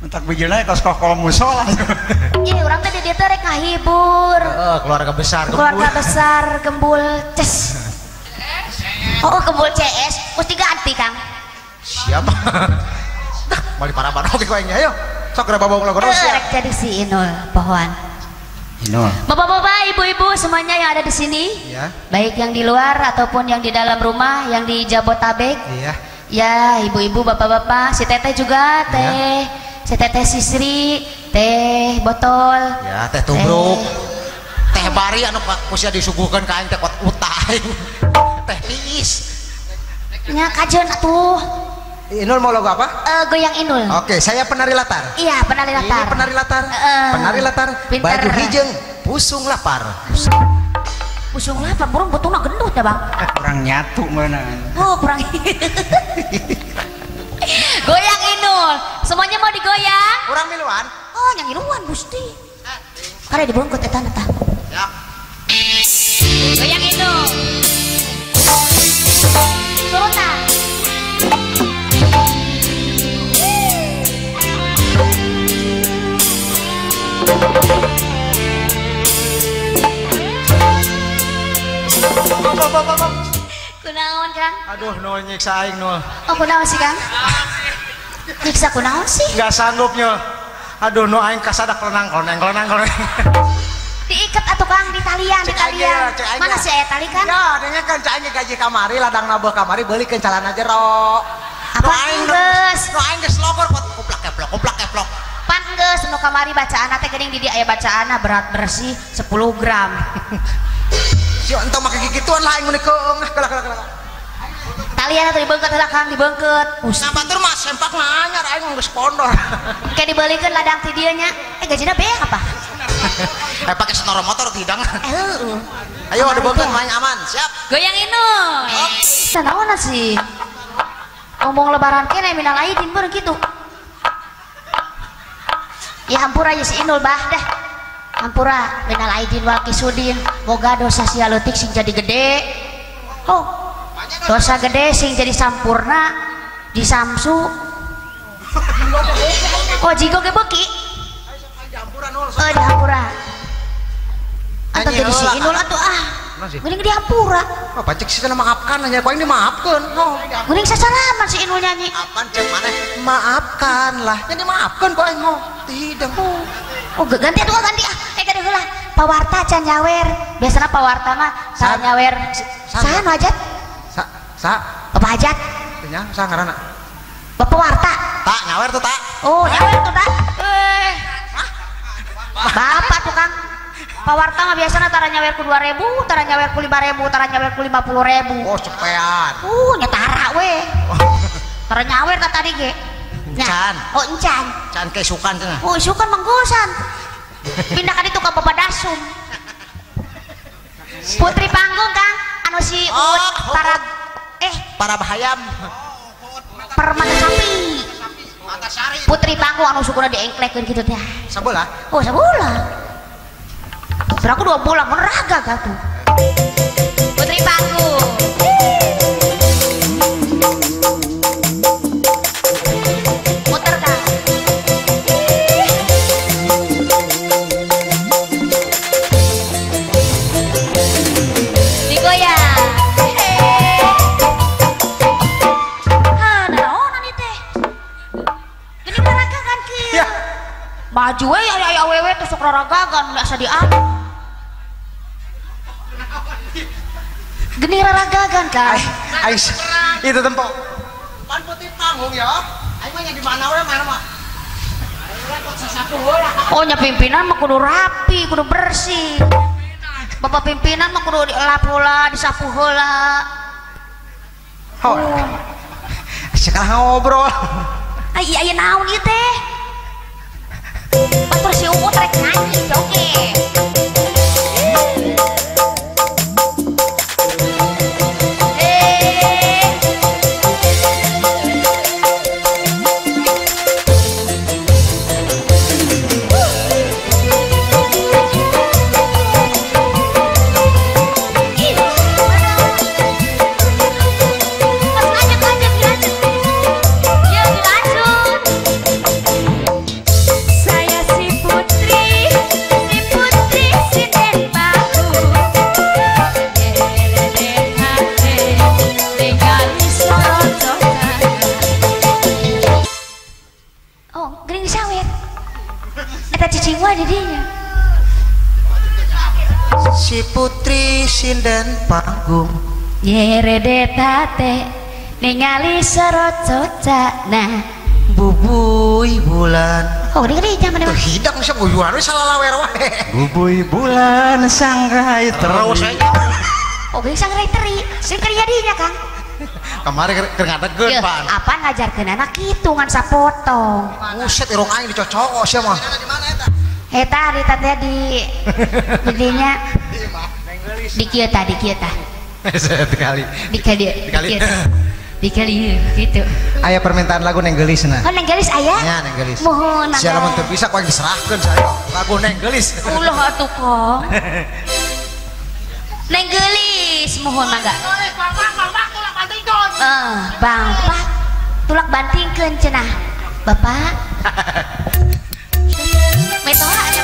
Entak bijilna kos kokol musola. Iya, urang teh di dieu teh rek ngahibur. Heeh, keluarga besar gembul. Keluarga besar gembul ces. Oh, gembul CS mesti ganti, Kang. Siapa? Dah, balik paraban oge ku aing ayo. Sok geura bawa lagu sia. Rek jadi si Inul pohoan. Inul. Bapak-bapak, ibu-ibu semuanya yang ada di sini. Iya. Baik yang di luar ataupun yang di dalam rumah, yang di Jabotabek. Iya. Ya, ibu-ibu, bapak-bapak, si teteh juga, teh. Ya. Si teteh Sisri, teh botol, ya teh tubruk, teh bari anu kusia disuguhkan ka aing teh kot utah aing, teh tiis. Nya kajeun atuh. Inul mau lagu apa? Goyang Inul. Oke, saya penari latar. Iya, penari latar. Ini penari latar. Penari latar. Pinter. Baju hijeng, pusung lapar. Pusung lapar, burung betulna gendut ya, Bang. Kurang nyatu mana. Oh, kurang. Goyang Inul, semuanya mau digoyang? Kurang miluan. Oh, yang miluan Gusti. Karena dibungkut eta eta. Ya. Goyang Inul. Surutan. Kunaon, Kang? Aduh, Nul nyiksa aing, Nul. Oh, kunaon sih, Kang? Nyiksa kunaon sih? Enggak sanggup, Nul. Aduh, Nul aing kasadak lenang koneng lenang koneng. Diikat atuh, Kang, di talian, di talian. Mana sih aya tali kan? Ya, dengekeun cai aing gaji kamari, ladang nabeuh kamari beulikeun calana jero. Apa geus? Nu aing geus logor kuplak keplok, kuplak keplok. Pan geus nu kamari bacaanna teh geuning di dieu aya bacaanna berat bersih 10 gram. Si entong make gigituan lah aing mun keung kelah kelah kelah. Talian atuh dibeungkeut heula Kang, dibeungkeut. Nah batur mah sempak mah anyar aing geus pondor. Engke dibeulikeun ladang ti dieu nya. Gajina beak apa? Pakai senoro motor tidak. Heeh. Ayo dibeungkeut main aman, siap. Goyang Inul. Oh. Naon sih? Ngomong lebaran kene minal aidin beureun kitu. Ya hampura ya si Inul bah dah. Hampura minal aidin wal kisudin. Moga dosa sia leutik sing jadi gede. Oh. Dosa gede sing jadi sampurna di samsu. Oh jigo ge beuki. Oh dihampura. Atau jadi si Inul atuh ah. Geuning dihampura. Oh pacek sih maafkan hanya ku aing dimaafkeun. Oh. Geuning sasalaman si Inul nyanyi. Apaan cek maneh? Maafkan lah. Nya dimaafkeun ku aing oh. Tidak. Oh ganti atuh ganti ah. Kade heula. Pawarta can nyawer. Biasana pawarta mah saha nyawer. Saha nu hajat? Sa. Bapak hajat. Nya sa ngaranna? Bapak warta. Tak nyawer tuh tak. Oh, nyawer tuh tak. Bapak tukang pawarta mah biasana tara nyawer ku 2000, tara nyawer ku 5000, tara nyawer ku 50.000. Oh, cepean. Nya tara we. Tara nyawer ka tadi ge. Encan. Oh, encan. Encan ke isukan cenah. Oh, isukan manggosan. Pindah ka ditu ka Bapak Dasum. Putri panggung, Kang. Anu si Uut para para bahayam. Permata sapi. Putri panggung anu sukuna diengklekeun kitu teh. Sabelah? Oh, sabelah. Seraku 2 bulan mun raga tuh. Putri panggung. Muter Kang. Digoyang. Hah, naonan ieu teh? Geuning raragagan kieu. Ya. Maju we aya awewe teh sok raragagan asa dianu. Geni raragagan kan? Ais, itu tempo. Pan putih panggung ya. Aing mah di mana we mana mah. Oh nya pimpinan mah kudu rapi, kudu bersih. Bapak pimpinan mah kudu dilap heula, disapu heula. Oh. Sekarang ngobrol. Ai aya naon ieu teh? Batur si Uut rek nyanyi joget. Si putri sinden panggung yerede tate ningali sorot socana bubui bulan. Oh gede zaman tuh hidang sih guyuan we salalawer wae. Bubui bulan sangrai terus aja. Oh geuning sangrai teri sing keur jadinya Kang. Kemarin keur ngadegeun pan. Apa ngajarkeun anak kitu ngan sapotong. Buset irung aing dicocok sia mah. Eta di teh di didinya di kieu tah di kieu tah. Sekali. Di kali di kali gitu. Aya permintaan lagu Neng Geulis na. Oh Neng Geulis aya? Nya Neng Geulis. Mohon. Sia lamun teu bisa ku aing diserahkeun saya lagu Neng Geulis. Ulah atuh kok. Neng Geulis mohon mangga. Bangpak tulak bantingkeun cenah. Bapak. Metoha aya.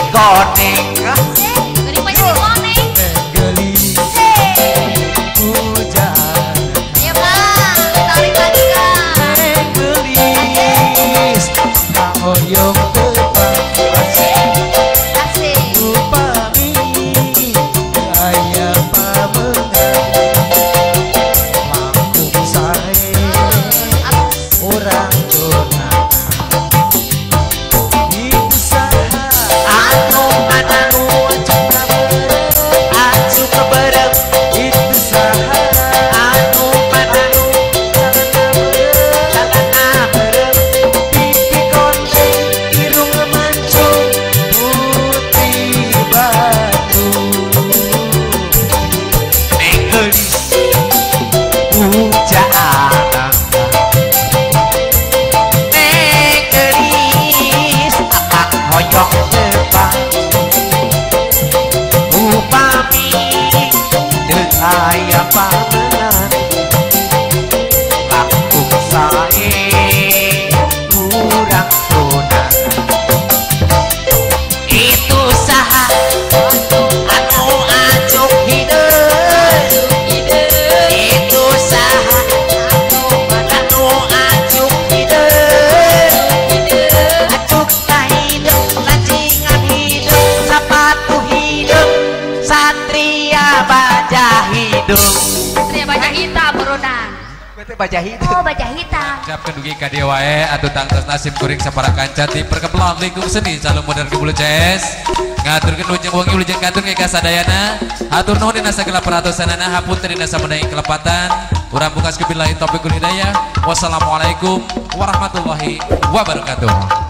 Koneng. Geuning. aya pamenang langkung sae kurang tunang itu saha anu acuk hideung itu saha anu acuk hideung acuk ka hideung lancingan hideung sapatu hideung satria baja hideung satria baja hitam berunang baja hitam. Oh, baja hitam. Siapkeun dugi ka dieu wae atuh tangtos nasib kuring sapara kanca ti perkebelan lingkung seni calon modern Kebulu CS. Ngaturkeun wilujeng wengi wilujeng katun ka sadayana. Hatur nuhun dina sagala perhatosanana, hapunten dina samudaing kelepatan. Urang pungkas billahi taufiq wal hidayah. Wassalamualaikum warahmatullahi wabarakatuh.